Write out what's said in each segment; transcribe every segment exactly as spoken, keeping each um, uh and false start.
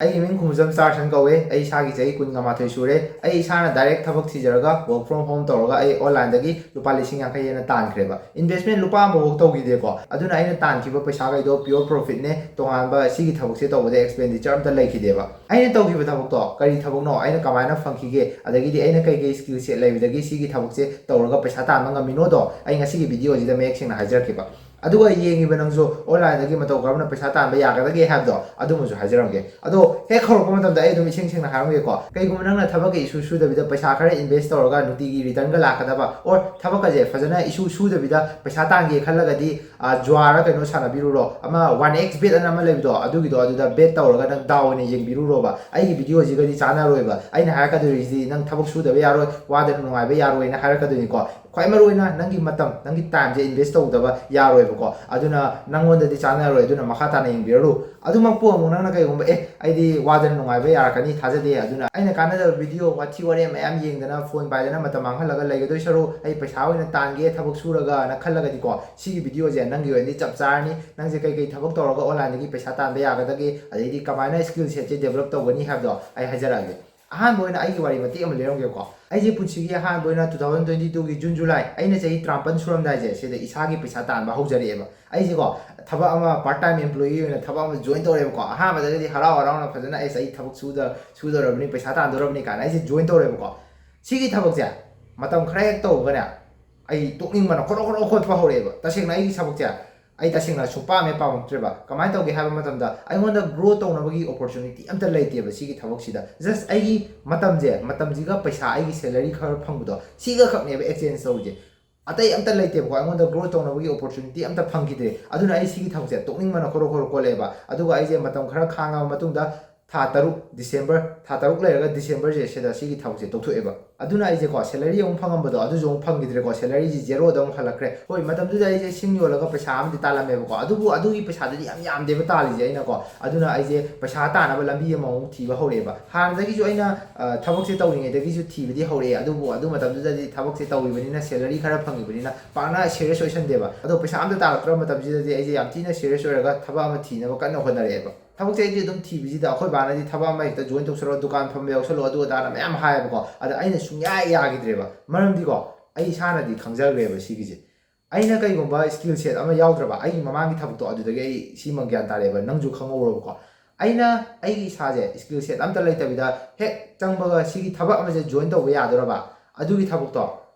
ꯑꯩꯒꯤ ꯃꯤꯡ ꯈꯨꯃꯨꯖꯝ ꯁ꯭ꯇꯥꯔꯁꯟ ꯀꯧꯋꯦ꯫ ꯑꯩ ꯏꯁꯥꯒꯤ ꯆꯍꯤ ꯀꯨꯟꯒ ꯃꯥꯊꯣꯏ ꯁꯨꯔꯦ꯫ ꯑꯩ ꯏꯁꯥꯅ ꯗꯥꯏꯔꯦꯛ ꯊꯕꯛ ꯊꯤꯖꯔꯒ ꯋꯥꯔꯛ ꯐ꯭ꯔꯣꯝ ꯍꯣꯝ ꯇꯧꯔꯒ ꯑꯩ ꯑꯣꯟꯂꯥꯏꯟꯗꯒꯤ ꯂꯨꯄꯥ ꯂꯤꯁꯤꯡ ꯌꯥꯡꯈꯩ ꯍꯦꯟꯅ ꯇꯥꯟꯈ꯭ꯔꯦꯕ꯫ ꯏꯟꯚꯦꯁ꯭ꯠꯃꯦꯟ ꯂꯨꯄꯥ ꯑꯃꯐꯥꯎ ꯇꯧꯈꯤꯗꯦꯀꯣ꯫ ꯑꯗꯨꯅ ꯑꯩꯅ ꯇꯥꯟꯈꯤꯕ ꯄꯩꯁꯥꯈꯩꯗꯣ ꯄꯤꯌꯣꯔ ꯄ꯭ꯔꯣꯐꯤꯠꯅꯦ꯫ ꯇꯣꯉꯥꯟꯕ ꯁꯤꯒꯤ ꯊꯕꯛꯁꯦ ꯇꯧꯕꯗ ꯑꯦꯛꯁꯄꯦꯟꯗꯤꯆꯔ ꯑꯝꯇ ꯂꯩꯈꯤꯗꯦꯕ꯫ ꯑꯩꯅ ꯇꯧꯈꯤꯕ ꯊꯕꯛꯇꯣ ꯀꯔꯤ ꯊꯕꯛꯅꯣ, ꯑꯩꯅ ꯀꯃꯥꯏꯅ ꯐꯪꯈꯤꯒꯦ, ꯑꯗꯒꯤꯗꯤ ꯑꯩꯅ ꯀꯩꯀꯩ ꯁ꯭ꯀꯤꯜ ꯁꯦꯠ ꯂꯩꯕꯗꯒꯤ ꯁꯤꯒꯤ ꯊꯕꯛꯁꯦ ꯇꯧꯔꯒ ꯄꯩꯁꯥ ꯇꯥꯟꯕ ꯉꯝꯃꯤꯅꯣꯗꯣ ꯑꯩ ꯉꯁꯤꯒꯤ ꯚꯤꯗꯤꯑꯣꯁꯤꯗ ꯃꯌꯦꯛ ꯁꯦꯡꯅ ꯍꯥꯏꯖꯔꯛꯀꯦꯕ꯫ ꯑꯗꯨꯒ ꯌꯦꯡꯉꯤꯕ ꯅꯪꯁꯨ ꯑꯣꯟꯂꯥꯏꯟꯗꯒꯤ ꯃꯇꯧ ꯀꯔꯝꯅ ꯄꯩꯁꯥ ꯇꯥꯟꯕ ꯌꯥꯒꯗꯒꯦ ꯍꯥꯏꯕꯗꯣ ꯑꯗꯨꯃꯁꯨ ꯍꯥꯏꯖꯔꯝꯒꯦ꯫ ꯑꯗꯣ ꯍꯦꯛ ꯍꯧꯔꯛꯄ ꯃꯇꯝꯗ ꯑꯩ ꯑꯗꯨꯝ ꯏꯁꯦꯡ ꯁꯦꯡꯅ ꯍꯥꯏꯔꯝꯒꯦꯀꯣ, ꯀꯩꯒꯨꯝꯕ ꯅꯪꯅ ꯊꯕꯛꯀ ꯏꯁꯨ ꯁꯨꯗꯕꯤꯗ ꯄꯩꯁꯥ ꯈꯔ ꯏꯟꯚꯦꯁ꯭ꯠ ꯇꯧꯔꯒ ꯅꯨꯡꯇꯤꯒꯤ ꯔꯤꯇꯔꯟꯒ ꯂꯥꯛꯀꯗꯕ, ꯑꯣꯔ ꯊꯕꯛꯀꯁꯦ ꯐꯖꯅ ꯏꯁꯨ ꯁꯨꯗꯕꯤꯗ ꯄꯩꯁꯥ ꯇꯥꯟꯒꯦ ꯈꯜꯂꯒꯗꯤ, ꯑ, ꯖꯨꯋꯥꯔ ꯀꯩꯅꯣ ꯁꯥꯟꯅꯕꯤꯔꯨꯔꯣ, ꯑꯃ ꯋꯥꯟ ꯑꯦꯛꯁ ꯕꯦꯠ ꯑꯅ ꯑꯃ ꯂꯩꯕꯗꯣ, ꯑꯗꯨꯒꯤꯗꯣ, ꯑꯗꯨꯗ ꯕꯦꯠ ꯇꯧꯔꯒ ꯅꯪ ꯗꯥꯎ ꯑꯣꯏꯅ ꯌꯦꯡꯕꯤꯔꯨꯔꯣꯕ꯫ ꯑꯩꯒꯤ ꯚꯤꯗꯤꯑꯣꯁꯤꯒꯗꯤ ꯆꯥꯟꯅꯔꯣꯏꯕ꯫ ꯑꯩꯅ ꯍꯥꯏꯔꯛꯀꯗꯣꯏꯁꯤꯗꯤ ꯅꯪ ꯊꯕꯛ ꯁꯨꯗꯕ ꯌꯥꯔꯣꯏ, ꯋꯥꯗꯅ ꯅꯨꯡꯉꯥꯏꯕ ꯌꯥꯔꯣꯏꯅ ꯍꯥꯏꯔꯛꯀꯗꯣꯏꯅꯤꯀꯣ꯫ ꯈ꯭ꯋꯥꯏ ꯃꯔꯨꯑꯣꯏꯅ ꯅꯪꯒꯤ ꯃꯇꯝ, ꯅꯪꯒꯤ ꯇꯥꯏꯝꯁꯦ ꯏꯟꯚꯦꯁ꯭ꯠ ꯇꯧꯗꯕ ꯌꯥꯔꯣꯏꯕꯀꯣ꯫ ꯑꯗꯨꯅ ꯅꯪꯉꯣꯟꯗꯗꯤ ꯆꯥꯟꯅꯔꯣꯏ꯫ ꯑꯗꯨꯅ ꯃꯈꯥ ꯇꯥꯅ ꯌꯦꯡꯕꯤꯔꯔꯨ꯫ ꯑꯗꯨꯃꯛꯄꯨ ꯑꯃꯨꯛ ꯅꯪꯅ ꯀꯩꯒꯨꯝꯕ, "ꯑꯦ, ꯑꯩꯗꯤ ꯋꯥꯗꯅ ꯅꯨꯡꯉꯥꯏꯕ ꯌꯥꯔꯛꯀꯅꯤ, ꯊꯥꯖꯗꯦ, ꯑꯗꯨꯅ ꯑꯩꯅ ꯀꯥꯟꯅꯗꯕ ꯚꯤꯗꯤꯑꯣ, ꯋꯥꯊꯤ ꯋꯥꯔꯦꯝ ꯃꯌꯥꯝ ꯌꯦꯡꯗꯅ ꯐꯣꯟ ꯄꯥꯏꯗꯅ ꯃꯇꯝ ꯃꯥꯡꯍꯜꯂꯒ ꯂꯩꯒꯗꯣꯏ ꯁꯔꯨꯛ ꯑꯩ ꯄꯩꯁꯥ ꯑꯣꯏꯅ ꯇꯥꯟꯒꯦ ꯊꯕꯛ ꯁꯨꯔꯒꯅ" ꯈꯜꯂꯒꯗꯤꯀꯣ, ꯁꯤꯒꯤ ꯚꯤꯗꯤꯑꯣꯁꯦ ꯅꯪꯒꯤ ꯑꯣꯏꯅꯗꯤ ꯆꯞ ꯆꯥꯔꯅꯤ꯫ ꯅꯪꯁꯦ ꯀꯩꯀꯩ ꯊꯕꯛ ꯇꯧꯔꯒ ꯑꯣꯟꯂꯥꯏꯟꯗꯒꯤ ꯄꯩꯁꯥ ꯇꯥꯟꯕ ꯌꯥꯒꯗꯒꯦ, ꯑꯗꯩꯗꯤ ꯀꯃꯥꯏꯅ ꯁ꯭ꯀꯤꯜ ꯁꯦꯠꯁꯦ ꯗꯦꯕꯂꯞ ꯇꯧꯒꯅꯤ ꯍꯥꯏꯕꯗꯣ ꯑꯩ ꯍꯥꯏꯖꯔꯛꯑꯒꯦ꯫ ꯑꯍꯥꯟꯕ ꯑꯣꯏꯅ ꯑꯩꯒꯤ ꯋꯥꯔꯤ ꯃꯇꯦꯛ ꯑꯃ ꯂꯤꯔꯝꯒꯦꯀꯣ꯫ ꯑꯩꯁꯦ ꯄꯨꯟꯁꯤꯒꯤ ꯑꯍꯥꯟꯕ ꯑꯣꯏꯅ two thousand twenty twoꯒꯤ ꯖꯨꯟ ꯖꯨꯂꯥꯏ, ꯑꯩꯅ ꯆꯍꯤ ꯇꯔꯥꯃꯥꯄꯟ ꯁꯨꯔꯝꯗꯥꯏꯁꯦ, ꯁꯤꯗ ꯏꯁꯥꯒꯤ ꯄꯩꯁꯥ ꯇꯥꯟꯕ ꯍꯧꯖꯔꯛꯑꯦꯕ꯫ ꯑꯩꯁꯦꯀꯣ, ꯊꯕꯛ ꯑꯃ, ꯄꯥꯔꯠ ꯇꯥꯏꯝ ꯑꯦꯝꯄ꯭ꯂꯣꯌꯤ ꯑꯣꯏꯅ ꯊꯕꯛ ꯑꯃ ꯖꯣꯏꯟ ꯇꯧꯔꯦꯕꯀꯣ꯫ ꯑꯍꯥꯟꯕꯗꯒꯗꯤ ꯍꯔꯥꯎ ꯍꯔꯥꯎꯅ ꯐꯖꯅ, "ꯑꯩꯁ, ꯑꯩ ꯊꯕꯛ ꯁꯨꯗ-, ꯁꯨꯗꯧꯔꯕꯅꯤ, ꯄꯩꯁꯥ ꯇꯥꯟꯗꯧꯔꯕꯅꯤ" ꯀꯥꯏꯅ ꯑꯩꯁꯦ ꯖꯣꯏꯟ ꯇꯧꯔꯦꯕꯀꯣ꯫ ꯁꯤꯒꯤ ꯊꯕꯛꯁꯦ ꯃꯇꯝ ꯈꯔ ꯍꯦꯛ ꯇꯧꯕꯒꯅꯦ, ꯑꯩ ꯇꯣꯛꯅꯤꯡꯕꯅ ꯈꯣꯔꯣ ꯈꯣꯔꯣ ꯈꯣꯠꯄ ꯍꯧꯔꯛꯑꯦꯕ꯫ ꯇꯁꯦꯡꯅ ꯑꯩꯒꯤ ꯊꯕꯛꯁꯦ ꯑꯩ ꯇꯁꯦꯡꯅ ꯁꯨꯡꯄꯥꯝ ꯍꯦꯛ ꯄꯥꯝꯃꯛꯇ꯭ꯔꯦꯕ꯫ ꯀꯃꯥꯏꯅ ꯇꯧꯒꯦ ꯍꯥꯏꯕ ꯃꯇꯝꯗ, ꯑꯩꯉꯣꯟꯗ ꯒ꯭ꯔꯣ ꯇꯧꯅꯕꯒꯤ ꯑꯣꯄꯣꯔꯆꯨꯅꯤꯇꯤ ꯑꯝꯇ ꯂꯩꯇꯦꯕ ꯁꯤꯒꯤ ꯊꯕꯛꯁꯤꯗ꯫ ꯖꯁ ꯑꯩꯒꯤ ꯃꯇꯝꯁꯦ, ꯃꯇꯝꯁꯤꯒ ꯄꯩꯁꯥ, ꯑꯩꯒꯤ ꯁꯦꯂꯔꯤ ꯈꯔ ꯐꯪꯕꯗꯣ, ꯁꯤꯒ ꯈꯛꯅꯦꯕ ꯑꯦꯛꯆꯦꯟꯖ ꯇꯧꯔꯤꯁꯦ꯫ ꯑꯇꯩ ꯑꯝꯇ ꯂꯩꯇꯦꯕꯀꯣ, ꯑꯩꯉꯣꯟꯗ ꯒ꯭ꯔꯣ ꯇꯧꯅꯕꯒꯤ ꯑꯣꯄꯣꯔꯆꯨꯅꯤꯇꯤ ꯑꯝꯇ ꯐꯪꯈꯤꯗ꯭ꯔꯦ꯫ ꯑꯗꯨꯅ ꯑꯩ ꯁꯤꯒꯤ ꯊꯕꯛꯁꯦ ꯇꯣꯛꯅꯤꯡꯕꯅ ꯈꯣꯔꯣ ꯈꯣꯔꯣ ꯀꯣꯜꯂꯛꯑꯦꯕ꯫ ꯑꯗꯨꯒ ꯑꯩꯁꯦ ꯃꯇꯝ ꯈꯔ ꯈꯥꯡꯉꯕ ꯃꯇꯨꯡꯗ, ꯊꯥ ꯇꯔꯨꯛ, ꯗꯤꯁꯦꯝꯕꯔ, ꯊꯥ ꯇꯔꯨꯛ ꯂꯩꯔꯒ ꯗꯤꯁꯦꯝꯕꯔꯁꯦ, ꯁꯤꯗ ꯁꯤꯒꯤ ꯊꯕꯛꯁꯦ ꯇꯣꯛꯊꯣꯛꯑꯦꯕ꯫ ꯑꯗꯨꯅ ꯑꯩꯁꯦꯀꯣ, ꯁꯦꯂꯔꯤ ꯑꯃꯨꯛ ꯐꯪꯉꯝꯕꯗꯣ, ꯑꯗꯨꯁꯨ ꯑꯃꯨꯛ ꯐꯪꯈꯤꯗ꯭ꯔꯦꯀꯣ, ꯁꯦꯂꯔꯤꯁꯤ ꯖꯦꯔꯣꯗ ꯑꯃꯨꯛ ꯍꯜꯂꯛꯈ꯭ꯔꯦ꯫ ꯍꯣꯏ, ꯃꯇꯝꯗꯨꯗ ꯑꯩꯁꯦ ꯁꯤꯡ ꯌꯣꯜꯂꯒ ꯄꯩꯁꯥ ꯑꯃꯗꯤ ꯇꯥꯜꯂꯝꯃꯦꯕꯀꯣ, ꯑꯗꯨꯕꯨ ꯑꯗꯨꯒꯤ ꯄꯩꯁꯥꯗꯨꯗꯤ ꯌꯥꯝ ꯌꯥꯝꯗꯦꯕ ꯇꯥꯜꯂꯤꯁꯦ ꯑꯩꯅꯀꯣ꯫ ꯑꯗꯨꯅ ꯑꯩꯁꯦ ꯄꯩꯁꯥ ꯇꯥꯅꯕ ꯂꯝꯕꯤ ꯑꯃꯃꯨꯛ ꯊꯤꯕ ꯍꯧꯔꯛꯑꯦꯕ꯫ ꯍꯥꯟꯅꯗꯒꯤꯁꯨ ꯑꯩꯅ, ꯑ, ꯊꯕꯛꯁꯦ ꯇꯧꯔꯤꯉꯩꯗꯒꯤꯁꯨ ꯊꯤꯕꯗꯤ ꯍꯧꯔꯛꯑꯦ, ꯑꯗꯨꯕꯨ ꯑꯗꯨ ꯃꯇꯝꯗꯨꯗꯗꯤ ꯊꯕꯛꯁꯦ ꯇꯧꯔꯤꯕꯅꯤꯅ, ꯁꯦꯂꯔꯤ ꯈꯔ ꯐꯪꯉꯤꯕꯅꯤꯅ ꯄꯥꯛꯅ ꯁꯤꯔꯤꯌꯁ ꯑꯣꯏꯁꯟꯗꯦꯕ꯫ ꯑꯗꯣ ꯄꯩꯁꯥ ꯑꯝꯇ ꯇꯥꯔꯛꯇ꯭ꯔꯕ ꯃꯇꯝꯁꯤꯗꯗꯤ ꯑꯩꯁꯦ ꯌꯥꯝ ꯊꯤꯅ ꯁꯤꯔꯤꯌꯁ ꯑꯣꯏꯔꯒ ꯊꯕꯛ ꯑꯃ ꯊꯤꯅꯕ ꯀꯟꯅ ꯍꯣꯠꯅꯔꯛꯑꯦꯕ꯫ ꯊꯕꯛꯁꯦ ꯑꯩꯗꯤ ꯑꯗꯨꯝ ꯊꯤꯕꯁꯤꯗ ꯑꯩꯈꯣꯏ ꯕꯥꯅꯗꯤ ꯊꯕꯛ ꯑꯃ ꯍꯦꯛꯇ ꯖꯣꯏꯟ ꯇꯧꯁꯜꯂꯣ, ꯗꯨꯀꯥꯟ ꯐꯝꯕ ꯌꯥꯎꯁꯜꯂꯣ, ꯑꯗꯨ ꯑꯗꯥꯅ ꯃꯌꯥꯝ ꯍꯥꯏꯌꯦꯕꯀꯣ꯫ ꯑꯗ ꯑꯩꯅ ꯁꯨꯡꯌꯥ ꯌꯥꯈꯤꯗ꯭ꯔꯦꯕ꯫ ꯃꯔꯝꯗꯤꯀꯣ, ꯑꯩ ꯏꯁꯥꯅꯗꯤ ꯈꯪꯖꯈ꯭ꯔꯦꯕ ꯁꯤꯒꯤꯁꯦ꯫ ꯑꯩꯅ ꯀꯩꯒꯨꯝꯕ ꯁ꯭ꯀꯤꯜ ꯁꯦꯠ ꯑꯃ ꯌꯥꯎꯗ꯭ꯔꯕ, ꯑꯩꯒꯤ ꯃꯃꯥꯡꯒꯤ ꯊꯕꯛꯇꯣ, ꯑꯗꯨꯗꯒꯤ ꯑꯩ ꯁꯤꯃ ꯒ꯭ꯌꯥꯟ ꯇꯥꯔꯛꯑꯦꯕ, ꯅꯪꯁꯨ ꯈꯪꯍꯧꯔꯣꯕꯀꯣ꯫ ꯑꯩꯅ ꯑꯩꯒꯤ ꯏꯁꯥꯁꯦ ꯁ꯭ꯀꯤꯜ ꯁꯦꯠ ꯑꯝꯇ ꯂꯩꯇꯕꯤꯗ ꯍꯦꯛ ꯆꯪꯕꯒ ꯁꯤꯒꯤ ꯊꯕꯛ ꯑꯃꯁꯦ ꯖꯣꯏꯟ ꯇꯧꯕ ꯌꯥꯗꯣꯔꯕ, ꯑꯗꯨꯒꯤ ꯊꯕꯛꯇꯣ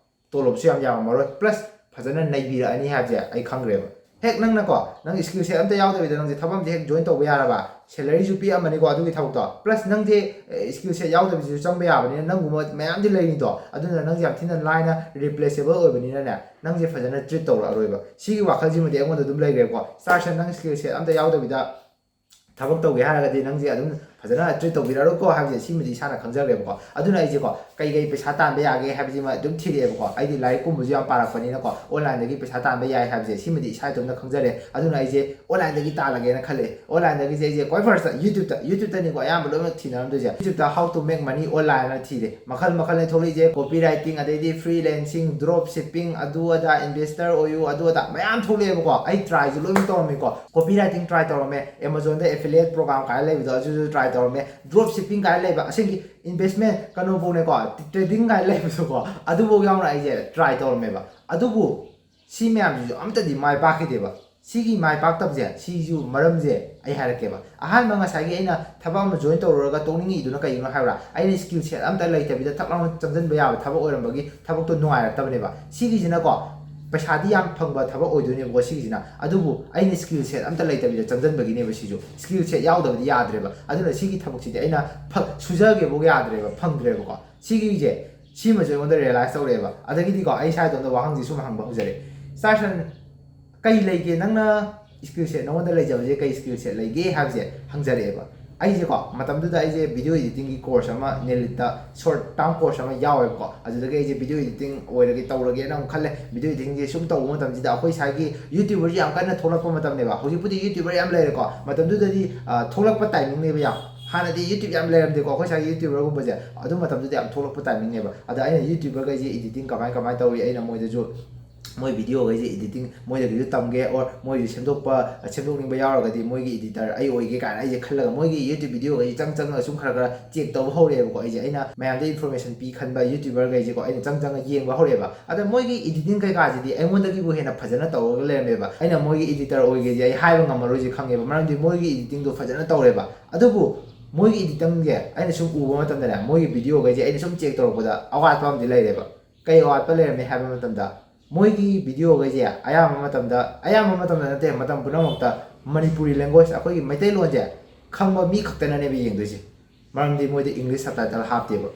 ꯇꯣꯂꯣꯞꯁꯨ ꯌꯥꯝ ꯌꯥꯝꯃꯝꯃꯔꯣꯏ, ꯄ꯭ꯂꯁ ꯐꯖꯅ ꯅꯩꯕꯤꯔꯛꯑꯅꯤ ꯍꯥꯏꯕꯁꯦ ꯑꯩ ꯈꯪꯈ꯭ꯔꯦꯕ꯫ ꯍꯦꯛ ꯅꯪꯅꯀꯣ, ꯅꯪ ꯁ꯭ꯀꯤꯜ ꯁꯦꯠ ꯑꯝꯇ ꯌꯥꯎꯗꯕꯤꯗ ꯅꯪꯁꯦ ꯊꯕꯛ ꯑꯝꯗ ꯍꯦꯛ ꯖꯣꯏꯟ ꯇꯧꯕ ꯌꯥꯔꯕ, ꯁꯦꯂꯔꯤꯁꯨ ꯄꯤꯛꯑꯝꯃꯅꯤꯀꯣ ꯑꯗꯨꯒꯤ ꯊꯕꯛꯇꯣ, ꯄ꯭ꯂꯁ ꯅꯪꯁꯦ ꯁ꯭ꯀꯤꯜ ꯁꯦꯠ ꯌꯥꯎꯗꯕꯤꯁꯤꯁꯨ ꯆꯪꯕ ꯌꯥꯕꯅꯤꯅ ꯅꯪꯒꯨꯝꯕ ꯃꯌꯥꯝꯗꯤ ꯂꯩꯅꯤꯗꯣ, ꯑꯗꯨꯅ ꯅꯪꯁꯦ ꯌꯥꯝ ꯊꯤꯅ ꯂꯥꯏꯅ ꯔꯤꯄ꯭ꯂꯦꯁꯦꯕꯜ ꯑꯣꯏꯕꯅꯤꯅꯅꯦ, ꯅꯪꯁꯦ ꯐꯖꯅ ꯇ꯭ꯔꯤꯠ ꯇꯧꯔꯛꯑꯔꯣꯏꯕ꯫ ꯁꯤꯒꯤ ꯋꯥꯈꯜꯁꯤꯃꯗꯤ ꯑꯩꯉꯣꯟꯗ ꯑꯗꯨꯝ ꯂꯩꯈ꯭ꯔꯦꯕꯀꯣ꯫ ꯁꯥꯔ, ꯁꯥꯔ, ꯅꯪ ꯁ꯭ꯀꯤꯜ ꯁꯦꯠ ꯑꯝꯇ ꯌꯥꯎꯗꯕꯤꯗ ꯊꯕꯛ ꯇꯧꯒꯦ ꯍꯥꯏꯔꯒꯗꯤ ꯅꯪꯁꯦ ꯑꯗꯨꯝ ꯐꯖꯅ ꯇ꯭ꯔꯤꯠ ꯇꯧꯕꯤꯔꯛꯑꯔꯣꯏꯀꯣ ꯍꯥꯏꯕꯁꯦ ꯁꯤꯃꯗꯤ ꯏꯁꯥꯅ ꯈꯪꯖꯈ꯭ꯔꯦꯕꯀꯣ꯫ ꯑꯗꯨꯅ ꯑꯩꯁꯦꯀꯣ, ꯀꯩ ꯀꯩ ꯄꯩꯁꯥ ꯇꯥꯟꯕ ꯌꯥꯒꯦ ꯍꯥꯏꯕꯁꯤꯃ ꯑꯗꯨꯝ ꯊꯤꯔꯛꯑꯦꯕꯀꯣ꯫ ꯑꯩꯗꯤ ꯂꯥꯏꯔꯤꯛꯀꯨꯝꯕꯁꯨ ꯌꯥꯝ ꯄꯥꯔꯛꯄꯅꯤꯅꯀꯣ, ꯑꯣꯟꯂꯥꯏꯟꯗꯒꯤ ꯄꯩꯁꯥ ꯇꯥꯟꯕ ꯌꯥꯏ ꯍꯥꯏꯕꯁꯦ ꯁꯤꯃꯗꯤ ꯏꯁꯥ ꯏꯇꯣꯝꯇ ꯈꯪꯖꯔꯦ꯫ ꯑꯗꯨꯅ ꯑꯩꯁꯦ ꯑꯣꯟꯂꯥꯏꯟꯗꯒꯤ ꯇꯥꯜꯂꯒꯦꯅ ꯈꯜꯂꯦ꯫ ꯑꯣꯟꯂꯥꯏꯟꯗꯒꯤꯁꯦ ꯑꯩꯁꯦ ꯈ꯭ꯋꯥꯏ ꯐꯥꯔꯁꯇ YouTubeꯇ, YouTubeꯇꯅꯤꯀꯣ ꯑꯌꯥꯝꯕ ꯂꯣꯏꯅꯃꯛ ꯊꯤꯅꯔꯝꯗꯣꯏꯁꯦ꯫ YouTubeꯇ how to make money online ꯍꯥꯏꯅ ꯊꯤꯔꯦ꯫ ꯃꯈꯜ ꯃꯈꯜꯅ ꯊꯣꯛꯂꯛꯏꯁꯦ, ꯀꯣꯄꯤ ꯔꯥꯏꯇꯤꯡ, ꯑꯗꯩꯗꯤ ꯐ꯭ꯔꯤꯂꯦꯟꯁꯤꯡ, ꯗ꯭ꯔꯣꯞ ꯁꯤꯞꯄꯤꯡ, ꯑꯗꯨ ꯑꯗꯥ, ꯏꯟꯚꯦꯁꯇꯔ ꯑꯣꯏꯌꯨ, ꯑꯗꯨ ꯑꯗꯥ ꯃꯌꯥꯝ ꯊꯣꯛꯂꯛꯑꯦꯕꯀꯣ꯫ ꯑꯩ ꯇ꯭ꯔꯥꯏꯁꯨ ꯂꯣꯏꯅ ꯇꯧꯔꯝꯃꯤꯀꯣ꯫ ꯀꯣꯄꯤ ꯔꯥꯏꯇꯤꯡ ꯇ꯭ꯔꯥꯏ ꯇꯧꯔꯝꯃꯦ, Amazonꯗ affiliate program ꯀꯥꯏꯅ ꯂꯩꯕꯗꯣ ꯑꯗꯨꯁꯨ ꯇ꯭ꯔꯥꯏ ꯇꯧꯔꯝꯃꯦ, ꯗ꯭ꯔꯣꯞ ꯁꯤꯞꯄꯤꯡ ꯀꯥꯏꯅ ꯂꯩꯕ, ꯑꯁꯦꯡꯒꯤ ꯏꯟꯚꯦꯁꯃꯦꯟ ꯀꯩꯅꯣꯐꯧꯅꯦꯀꯣ, ꯇ꯭ꯔꯦꯗꯤꯡ ꯀꯥꯏꯅ ꯂꯩꯕꯗꯣꯀꯣ, ꯑꯗꯨꯐꯧ ꯌꯥꯎꯅ ꯑꯩꯁꯦ ꯇ꯭ꯔꯥꯏ ꯇꯧꯔꯝꯃꯦꯕ꯫ ꯑꯗꯨꯕꯨ ꯁꯤ ꯃꯌꯥꯝꯁꯤꯁꯨ ꯑꯝꯇꯗꯤ ꯃꯥꯏ ꯄꯥꯛꯈꯤꯗꯦꯕ꯫ ꯁꯤꯒꯤ ꯃꯥꯏ ꯄꯥꯛꯇꯕꯁꯦ, ꯁꯤꯁꯨ ꯃꯔꯝꯁꯦ ꯑꯩ ꯍꯥꯏꯔꯛꯀꯦꯕ꯫ ꯑꯍꯥꯟꯕ ꯉꯁꯥꯏꯒꯤ ꯑꯩꯅ ꯊꯕꯛ ꯑꯃ ꯖꯣꯏꯟ ꯇꯧꯔꯨꯔꯒ ꯇꯣꯛꯅꯤꯡꯉꯤꯗꯨꯅ ꯀꯩꯒꯤꯅꯣ ꯍꯥꯏꯕ꯭ꯔꯥ? ꯑꯩꯅ ꯁ꯭ꯀꯤꯜ ꯁꯦꯠ ꯑꯝꯇ ꯂꯩꯇꯕꯤꯗ ꯊꯛ ꯂꯥꯎꯅ ꯆꯪꯁꯤꯟꯕ ꯌꯥꯕ ꯊꯕꯛ ꯑꯣꯏꯔꯝꯕꯒꯤ ꯊꯕꯛꯇꯣ ꯅꯨꯡꯉꯥꯏꯔꯛꯇꯕꯅꯦꯕ꯫ ꯁꯤꯒꯤꯁꯤꯅꯀꯣ, ꯄꯩꯁꯥꯗꯤ ꯌꯥꯝ ꯐꯪꯕ ꯊꯕꯛ ꯑꯣꯏꯗꯣꯏꯅꯦꯕꯀꯣ ꯁꯤꯒꯤꯁꯤꯅ, ꯑꯗꯨꯕꯨ ꯑꯩꯅ ꯁ꯭ꯀꯤꯜ ꯁꯦꯠ ꯑꯝꯇ ꯂꯩꯇꯕꯤꯗ ꯆꯪꯁꯤꯟꯕꯒꯤꯅꯦꯕ꯫ ꯁꯤꯁꯨ ꯁ꯭ꯀꯤꯜ ꯁꯦꯠ ꯌꯥꯎꯗꯕꯗꯤ ꯌꯥꯗ꯭ꯔꯦꯕ꯫ ꯑꯗꯨꯅ ꯁꯤꯒꯤ ꯊꯕꯛꯁꯤꯗꯤ ꯑꯩꯅ ꯐ-, ꯁꯨꯖꯒꯦꯕꯨ ꯌꯥꯗ꯭ꯔꯦꯕ, ꯐꯪꯗ꯭ꯔꯦꯕꯀꯣ꯫ ꯁꯤꯒꯤꯁꯦ, ꯁꯤꯃꯁꯨ ꯑꯩꯉꯣꯟꯗ ꯔꯤꯌꯦꯂꯥꯏꯁ ꯇꯧꯔꯛꯑꯦꯕ꯫ ꯑꯗꯒꯤꯗꯤꯀꯣ, ꯑꯩ ꯏꯁꯥ ꯏꯇꯣꯝꯇ ꯋꯥꯍꯪꯁꯤ ꯁꯨꯝ ꯍꯪꯕ ꯍꯧꯖꯔꯦ, "ꯁꯥꯔ, ꯁꯥꯔ, ꯀꯩ ꯂꯩꯒꯦ? ꯅꯪꯅ ꯁ꯭ꯀꯤꯜ ꯁꯦꯠ, ꯅꯉꯣꯟꯗ ꯂꯩꯖꯕꯁꯦ ꯀꯩ ꯁ꯭ꯀꯤꯜ ꯁꯦꯠ ꯂꯩꯒꯦ?" ꯍꯥꯏꯕꯁꯦ ꯍꯪꯖꯔꯛꯑꯦꯕ꯫ ꯑꯩꯁꯦꯀꯣ, ꯃꯇꯝꯗꯨꯗ ꯑꯩꯁꯦ ꯚꯤꯗꯤꯑꯣ ꯏꯗꯤꯇꯤꯡꯒꯤ ꯀꯣꯔꯁ ꯑꯃ, ꯅꯦꯂꯤꯠꯇ ꯁꯣꯔꯠ ꯇꯥꯔꯝ ꯀꯣꯔꯁ ꯑꯃ ꯌꯥꯎꯋꯦꯕꯀꯣ꯫ ꯑꯗꯨꯗꯒꯤ ꯑꯩꯁꯦ ꯚꯤꯗꯤꯑꯣ ꯏꯗꯤꯇꯤꯡ ꯑꯣꯏꯔꯒꯦ, ꯇꯧꯔꯒꯦꯅ ꯑꯃꯨꯛ ꯈꯜꯂꯦ꯫ ꯚꯤꯗꯤꯑꯣ ꯏꯗꯤꯇꯤꯡꯁꯦ ꯁꯨꯝ ꯇꯧꯕ ꯃꯇꯝꯁꯤꯗ ꯑꯩꯈꯣꯏ ꯁ꯭ꯋꯥꯏꯒꯤ ꯌꯨꯇ꯭ꯌꯨꯕꯔꯁꯤ ꯌꯥꯝ ꯀꯟꯅ ꯊꯣꯛꯂꯛꯄ ꯃꯇꯝꯅꯦꯕ꯫ ꯍꯧꯖꯤꯛꯄꯨꯗꯤ ꯌꯨꯇ꯭ꯌꯨꯕꯔ ꯌꯥꯝ ꯂꯩꯔꯦꯀꯣ, ꯃꯇꯝꯗꯨꯗꯗꯤ, ꯑ, ꯊꯣꯛꯂꯛꯄ ꯇꯥꯏꯃꯤꯡꯅꯦꯕ ꯌꯥꯝ꯫ ꯍꯥꯟꯅꯗꯤ ꯌꯨꯇ꯭ꯌꯨꯕ ꯌꯥꯝ ꯂꯩꯔꯝꯗꯦꯀꯣ ꯑꯩꯈꯣꯏ ꯁ꯭ꯋꯥꯏꯒꯤ ꯌꯨꯇ꯭ꯌꯨꯕꯔꯒꯨꯝꯕꯁꯦ꯫ ꯑꯗꯨ ꯃꯇꯝꯗꯨꯗ ꯌꯥꯝ ꯊꯣꯛꯂꯛꯄ ꯇꯥꯏꯃꯤꯡꯅꯦꯕ꯫ ꯑꯗ ꯑꯩꯅ ꯌꯨꯇ꯭ꯌꯨꯕꯔꯈꯩꯁꯦ ꯏꯗꯤꯇꯤꯡ ꯀꯃꯥꯏ ꯀꯃꯥꯏ ꯇꯧꯏ, ꯑꯩꯅ ꯃꯣꯏꯗꯁꯨ ꯃꯣꯏ videoꯈꯩꯁꯦ editing ꯃꯣꯏꯗꯒꯤꯁꯨ ꯇꯝꯒꯦ, or ꯃꯣꯏꯁꯨ ꯁꯦꯝꯗꯣꯛꯄ ꯁꯦꯝꯗꯣꯛꯅꯤꯡꯕ ꯌꯥꯎꯔꯒꯗꯤ ꯃꯣꯏꯒꯤ editor ꯑꯩ ꯑꯣꯏꯒꯦ ꯀꯥꯏꯅ ꯑꯩꯁꯦ ꯈꯜꯂꯒ ꯃꯣꯏꯒꯤ YouTube videoꯈꯩꯁꯦ ꯆꯪ ꯆꯪꯉꯒ ꯁꯨꯝ ꯈꯔ ꯈꯔ check ꯇꯧꯕ ꯍꯧꯔꯛꯑꯦꯕꯀꯣ꯫ ꯑꯩꯁꯦ ꯑꯩꯅ ꯃꯌꯥꯝꯗ information ꯄꯤ ꯈꯟꯕ YouTuberꯈꯩꯁꯦꯀꯣ ꯑꯩꯅ ꯆꯪ ꯆꯪꯉ ꯌꯦꯡꯕ ꯍꯧꯔꯛꯑꯦꯕ꯫ ꯑꯗ ꯃꯣꯏꯒꯤ editing ꯀꯩꯀꯥꯁꯤꯗꯤ ꯑꯩꯉꯣꯟꯗꯒꯤꯕꯨ ꯍꯦꯟꯅ ꯐꯖꯅ ꯇꯧꯔꯒ ꯂꯩꯔꯝꯃꯦꯕ꯫ ꯑꯩꯅ ꯃꯣꯏꯒꯤ editor ꯑꯣꯏꯒꯦꯁꯦ ꯑꯩ ꯍꯥꯏꯕ ꯉꯝꯃꯔꯣꯏꯁꯦ ꯈꯪꯉꯦꯕ, ꯃꯔꯝꯗꯤ ꯃꯣꯏꯒꯤ editingꯗꯣ ꯐꯖꯅ ꯇꯧꯔꯦꯕ꯫ ꯑꯗꯨꯕꯨ ꯃꯣꯏꯒꯤ editingꯁꯦ ꯑꯩꯅ ꯁꯨꯝ ꯎꯕ ꯃꯇꯝꯗꯅꯦ, ꯃꯣꯏꯒꯤ videoꯈꯩꯁꯦ ꯑꯩꯅ ꯁꯨꯝ check ꯇꯧꯔꯛꯄꯗ ꯑꯋꯥꯠꯄ ꯑꯃꯗꯤ ꯂꯩꯔꯦꯕ꯫ ꯀꯩ ꯑꯋꯥꯠꯄ ꯂꯩꯔꯝꯃꯦ ꯍꯥꯏꯕ ꯃꯇꯝꯗ, ꯃꯣꯏꯒꯤ videoꯈꯩꯁꯦ ꯑꯌꯥꯝꯕ ꯃꯇꯝꯗ, ꯑꯌꯥꯝꯕ ꯃꯇꯝꯗ ꯅꯠꯇꯦ, ꯃꯇꯝ ꯄꯨꯝꯅꯃꯛꯇ Manipuri language, ꯑꯩꯈꯣꯏꯒꯤ ꯃꯩꯇꯩꯂꯣꯟꯁꯦ ꯈꯪꯕ ꯃꯤ ꯈꯛꯇꯅꯅꯦꯕ ꯌꯦꯡꯗꯣꯏꯁꯦ, ꯃꯔꯝꯗꯤ ꯃꯣꯏꯗ English subtitle ꯍꯥꯞꯇꯦꯕ꯫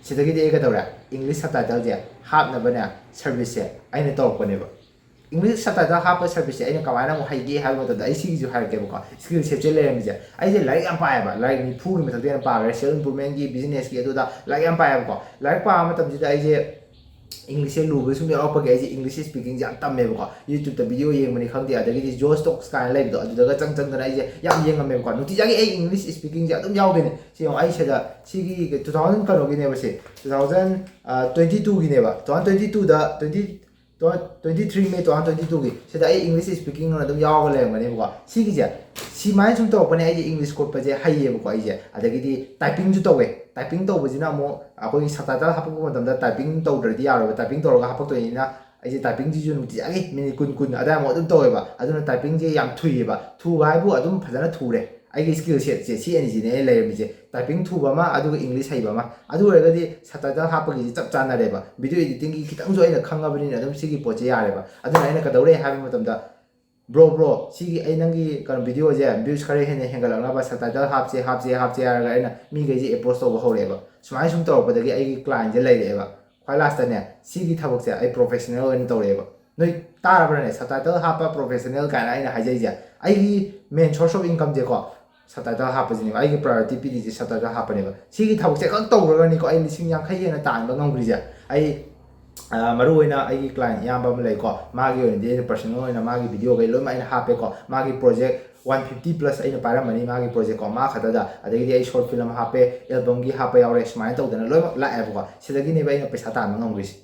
ꯁꯤꯗꯒꯤꯗꯤ ꯑꯩ ꯀꯩꯗꯧꯔꯦ? English subtitleꯁꯦ ꯍꯥꯞꯅꯕꯅꯦ serviceꯁꯦ ꯑꯩꯅ ꯇꯧꯔꯛꯄꯅꯦꯕ꯫ English subtitle ꯍꯥꯞꯄ serviceꯁꯦ ꯑꯩꯅ ꯀꯃꯥꯏꯅ ꯑꯃꯨꯛ ꯍꯩꯒꯦ ꯍꯥꯏꯕ ꯃꯇꯝꯗ, ꯑꯩ ꯁꯤꯒꯤꯁꯨ ꯍꯥꯏꯔꯛꯀꯦꯕꯀꯣ, skill setꯁꯦ ꯂꯩꯔꯝꯃꯤꯁꯦ꯫ ꯑꯩꯁꯦ ꯂꯥꯏꯔꯤꯛ ꯌꯥꯝ ꯄꯥꯏꯌꯦꯕ, ꯂꯥꯏꯔꯤꯛ ꯅꯤꯐꯨꯒꯤ ꯃꯊꯛꯇ ꯌꯥꯝ ꯄꯥꯈ꯭ꯔꯦ, self improvementꯀꯤ, businessꯀꯤ, ꯑꯗꯨꯗ ꯂꯥꯏꯔꯤꯛ ꯌꯥꯝ ꯄꯥꯏꯌꯦꯕꯀꯣ꯫ ꯂꯥꯏꯔꯤꯛ ꯄꯥꯕ ꯃꯇꯝꯁꯤꯗ ꯑꯩꯁꯦ Englishꯁꯦ ꯂꯨꯕ ꯁꯨꯝ ꯌꯥꯎꯔꯛꯄꯒꯤ ꯑꯩꯁꯦ English speakingꯁꯦ ꯌꯥꯝ ꯇꯝꯃꯦꯕꯀꯣ꯫ YouTubeꯇ video ꯌꯦꯡꯕꯅꯤ ꯈꯪꯗꯦ, ꯑꯗꯒꯤꯗꯤ Josh Talks ꯀꯥꯏꯅ ꯂꯩꯕꯗꯣ, ꯑꯗꯨꯗꯒ ꯆꯪ ꯆꯪꯗꯅ ꯑꯩꯁꯦ ꯌꯥꯝ ꯌꯦꯡꯉꯝꯃꯦꯕꯀꯣ꯫ ꯅꯨꯡꯇꯤꯖꯥꯒꯤ ꯑꯩ English speakingꯁꯦ ꯑꯗꯨꯝ ꯌꯥꯎꯗꯣꯏꯅꯦ꯫ ꯁꯤ ꯌꯦꯡꯉꯣ, ꯑꯩ ꯁꯤꯗ ꯁꯤꯒꯤ two thousand ꯀꯩꯅꯣꯒꯤꯅꯦꯕ, ꯁꯤ two thousand twenty twoꯒꯤꯅꯦꯕ, two thousand twenty twoꯗ twenty twenty three May two thousand twenty twoꯒꯤ ꯁꯤꯗ ꯑꯩ English speaking ꯑꯣꯏꯅ ꯑꯗꯨꯝ ꯌꯥꯎꯔꯒ ꯂꯩꯔꯝꯒꯅꯦꯕꯀꯣ꯫ ꯁꯤꯒꯤꯁꯦ, ꯁꯤꯃꯥꯏꯅ ꯁꯨꯝ ꯇꯧꯔꯛꯄꯅꯦ꯫ ꯑꯩꯁꯦ English ꯈꯣꯠꯄꯁꯦ ꯍꯩꯌꯦꯕꯀꯣ꯫ ꯑꯩꯁꯦ ꯑꯗꯒꯤꯗꯤ typingꯁꯨ ꯇꯧꯋꯦ꯫ Typing ꯇꯧꯕꯁꯤꯅ ꯑꯃꯨꯛ ꯑꯩꯈꯣꯏꯒꯤ subtitle ꯍꯥꯞꯄꯛꯄ ꯃꯇꯝꯗ typing ꯇꯧꯗ꯭ꯔꯗꯤ ꯌꯥꯔꯣꯏꯕ, typing ꯇꯧꯔꯒ ꯍꯥꯞꯄꯛꯇꯣꯏꯅꯤꯅ ꯑꯩꯁꯦ typingꯁꯤꯁꯨ ꯅꯨꯡꯇꯤꯖꯥꯒꯤ minute ꯀꯨꯟ, ꯀꯨꯟ ꯑꯗꯥꯏꯃꯨꯛ ꯑꯗꯨꯝ ꯇꯧꯋꯦꯕ꯫ ꯑꯗꯨꯅ typingꯁꯦ ꯌꯥꯝ ꯊꯨꯏꯌꯦꯕ꯫ ꯊꯨꯕ ꯍꯥꯏꯕꯨ ꯑꯗꯨꯝ ꯐꯖꯅ ꯊꯨꯔꯦ꯫ ꯑꯩꯒꯤ skill setꯁꯦ ꯁꯤ ꯑꯅꯤꯁꯤꯅꯦ ꯑꯩ ꯂꯩꯔꯝꯃꯤꯁꯦ, typing ꯊꯨꯕ ꯑꯃ ꯑꯗꯨꯒ English ꯍꯩꯕ ꯑꯃ꯫ ꯑꯗꯨ ꯑꯣꯏꯔꯒꯗꯤ subtitle ꯍꯥꯞꯄꯒꯤꯗꯤ ꯆꯞ ꯆꯥꯟꯅꯔꯦꯕ꯫ Video editingꯒꯤ ꯈꯤꯇꯪꯁꯨ ꯑꯩꯅ ꯈꯪꯉꯕꯅꯤꯅ ꯑꯗꯨꯝ ꯁꯤꯒꯤ ꯄꯣꯠꯁꯦ ꯌꯥꯔꯦꯕ꯫ ꯑꯗꯨꯅ ꯑꯩꯅ ꯀꯩꯗꯧꯔꯦ ꯍꯥꯏꯕ ꯃꯇꯝꯗ, "Bro, bro, ꯁꯤꯒꯤ ꯑꯩ ꯅꯪꯒꯤ ꯀꯩꯅꯣ videoꯁꯦ views ꯈꯔ ꯍꯦꯟꯅ ꯍꯦꯟꯒꯠꯂꯛꯅꯕ subtitle ꯍꯥꯞꯁꯦ, ꯍꯥꯞꯁꯦ, ꯍꯥꯞꯁꯦ" ꯍꯥꯏꯔꯒ ꯑꯩꯅ ꯃꯤꯈꯩꯁꯦ approach ꯇꯧꯕ ꯍꯧꯔꯛꯑꯦꯕ꯫ ꯁꯨꯃꯥꯏꯅ ꯁꯨꯝ ꯇꯧꯔꯛꯄꯗꯒꯤ ꯑꯩꯒꯤ clientꯁꯦ ꯂꯩꯔꯛꯑꯦꯕ꯫ ꯈ꯭ꯋꯥꯏ lastꯇꯅꯦ, ꯁꯤꯒꯤ ꯊꯕꯛꯁꯦ ꯑꯩ professional ꯑꯣꯏꯅ ꯇꯧꯔꯛꯑꯦꯕ꯫ ꯅꯣꯏ ꯇꯥꯔꯕ꯭ꯔꯅꯦ, subtitle ꯍꯥꯞꯄ professional ꯀꯥꯏꯅ ꯑꯩꯅ ꯍꯥꯏꯖꯩꯁꯦ? ꯑꯩꯒꯤ main source of incomeꯁꯦꯀꯣ, subtitle ꯍꯥꯞꯄꯁꯤꯅꯦꯕ꯫ ꯑꯩꯒꯤ priority ꯄꯤꯔꯤꯁꯦ subtitle ꯍꯥꯞꯄꯅꯦꯕ꯫ ꯁꯤꯒꯤ ꯊꯕꯛꯁꯦ ꯈꯛ ꯇꯧꯔꯒꯅꯤꯀꯣ ꯑꯩ ꯂꯤꯁꯤꯡ ꯌꯥꯡꯈꯩ ꯍꯦꯟꯅ ꯇꯥꯟꯕ ꯉꯝꯈ꯭ꯔꯤꯁꯦ꯫ ꯑꯩ, ꯑ, ꯃꯔꯨ ꯑꯣꯏꯅ ꯑꯩꯒꯤ client ꯏꯌꯥꯝꯕ ꯑꯃ ꯂꯩꯀꯣ, ꯃꯥꯒꯤ ꯑꯣꯏꯅꯗꯤ ꯑꯩꯅ personal ꯑꯣꯏꯅ ꯃꯥꯒꯤ videoꯈꯩ ꯂꯣꯏꯅꯃꯛ ꯑꯩꯅ ꯍꯥꯞꯄꯦꯀꯣ꯫ ꯃꯥꯒꯤ project one fifty plus ꯑꯩꯅ ꯄꯥꯏꯔꯝꯃꯅꯤ ꯃꯥꯒꯤ projectꯀꯣ, ꯃꯥ ꯈꯛꯇꯗ꯫ ꯑꯗꯒꯤꯗꯤ ꯑꯩ short film ꯍꯥꯞꯄꯦ, albumꯒꯤ ꯍꯥꯞꯄ ꯌꯥꯎꯔꯦ, ꯁꯨꯃꯥꯏꯅ ꯇꯧꯗꯅ ꯂꯣꯏꯅꯃꯛ ꯂꯥꯛꯑꯦꯕꯀꯣ꯫ ꯁꯤꯗꯒꯤꯅꯦꯕ ꯑꯩꯅ ꯄꯩꯁꯥ ꯇꯥꯟꯕ ꯉꯝꯈ꯭ꯔꯤꯁꯦ꯫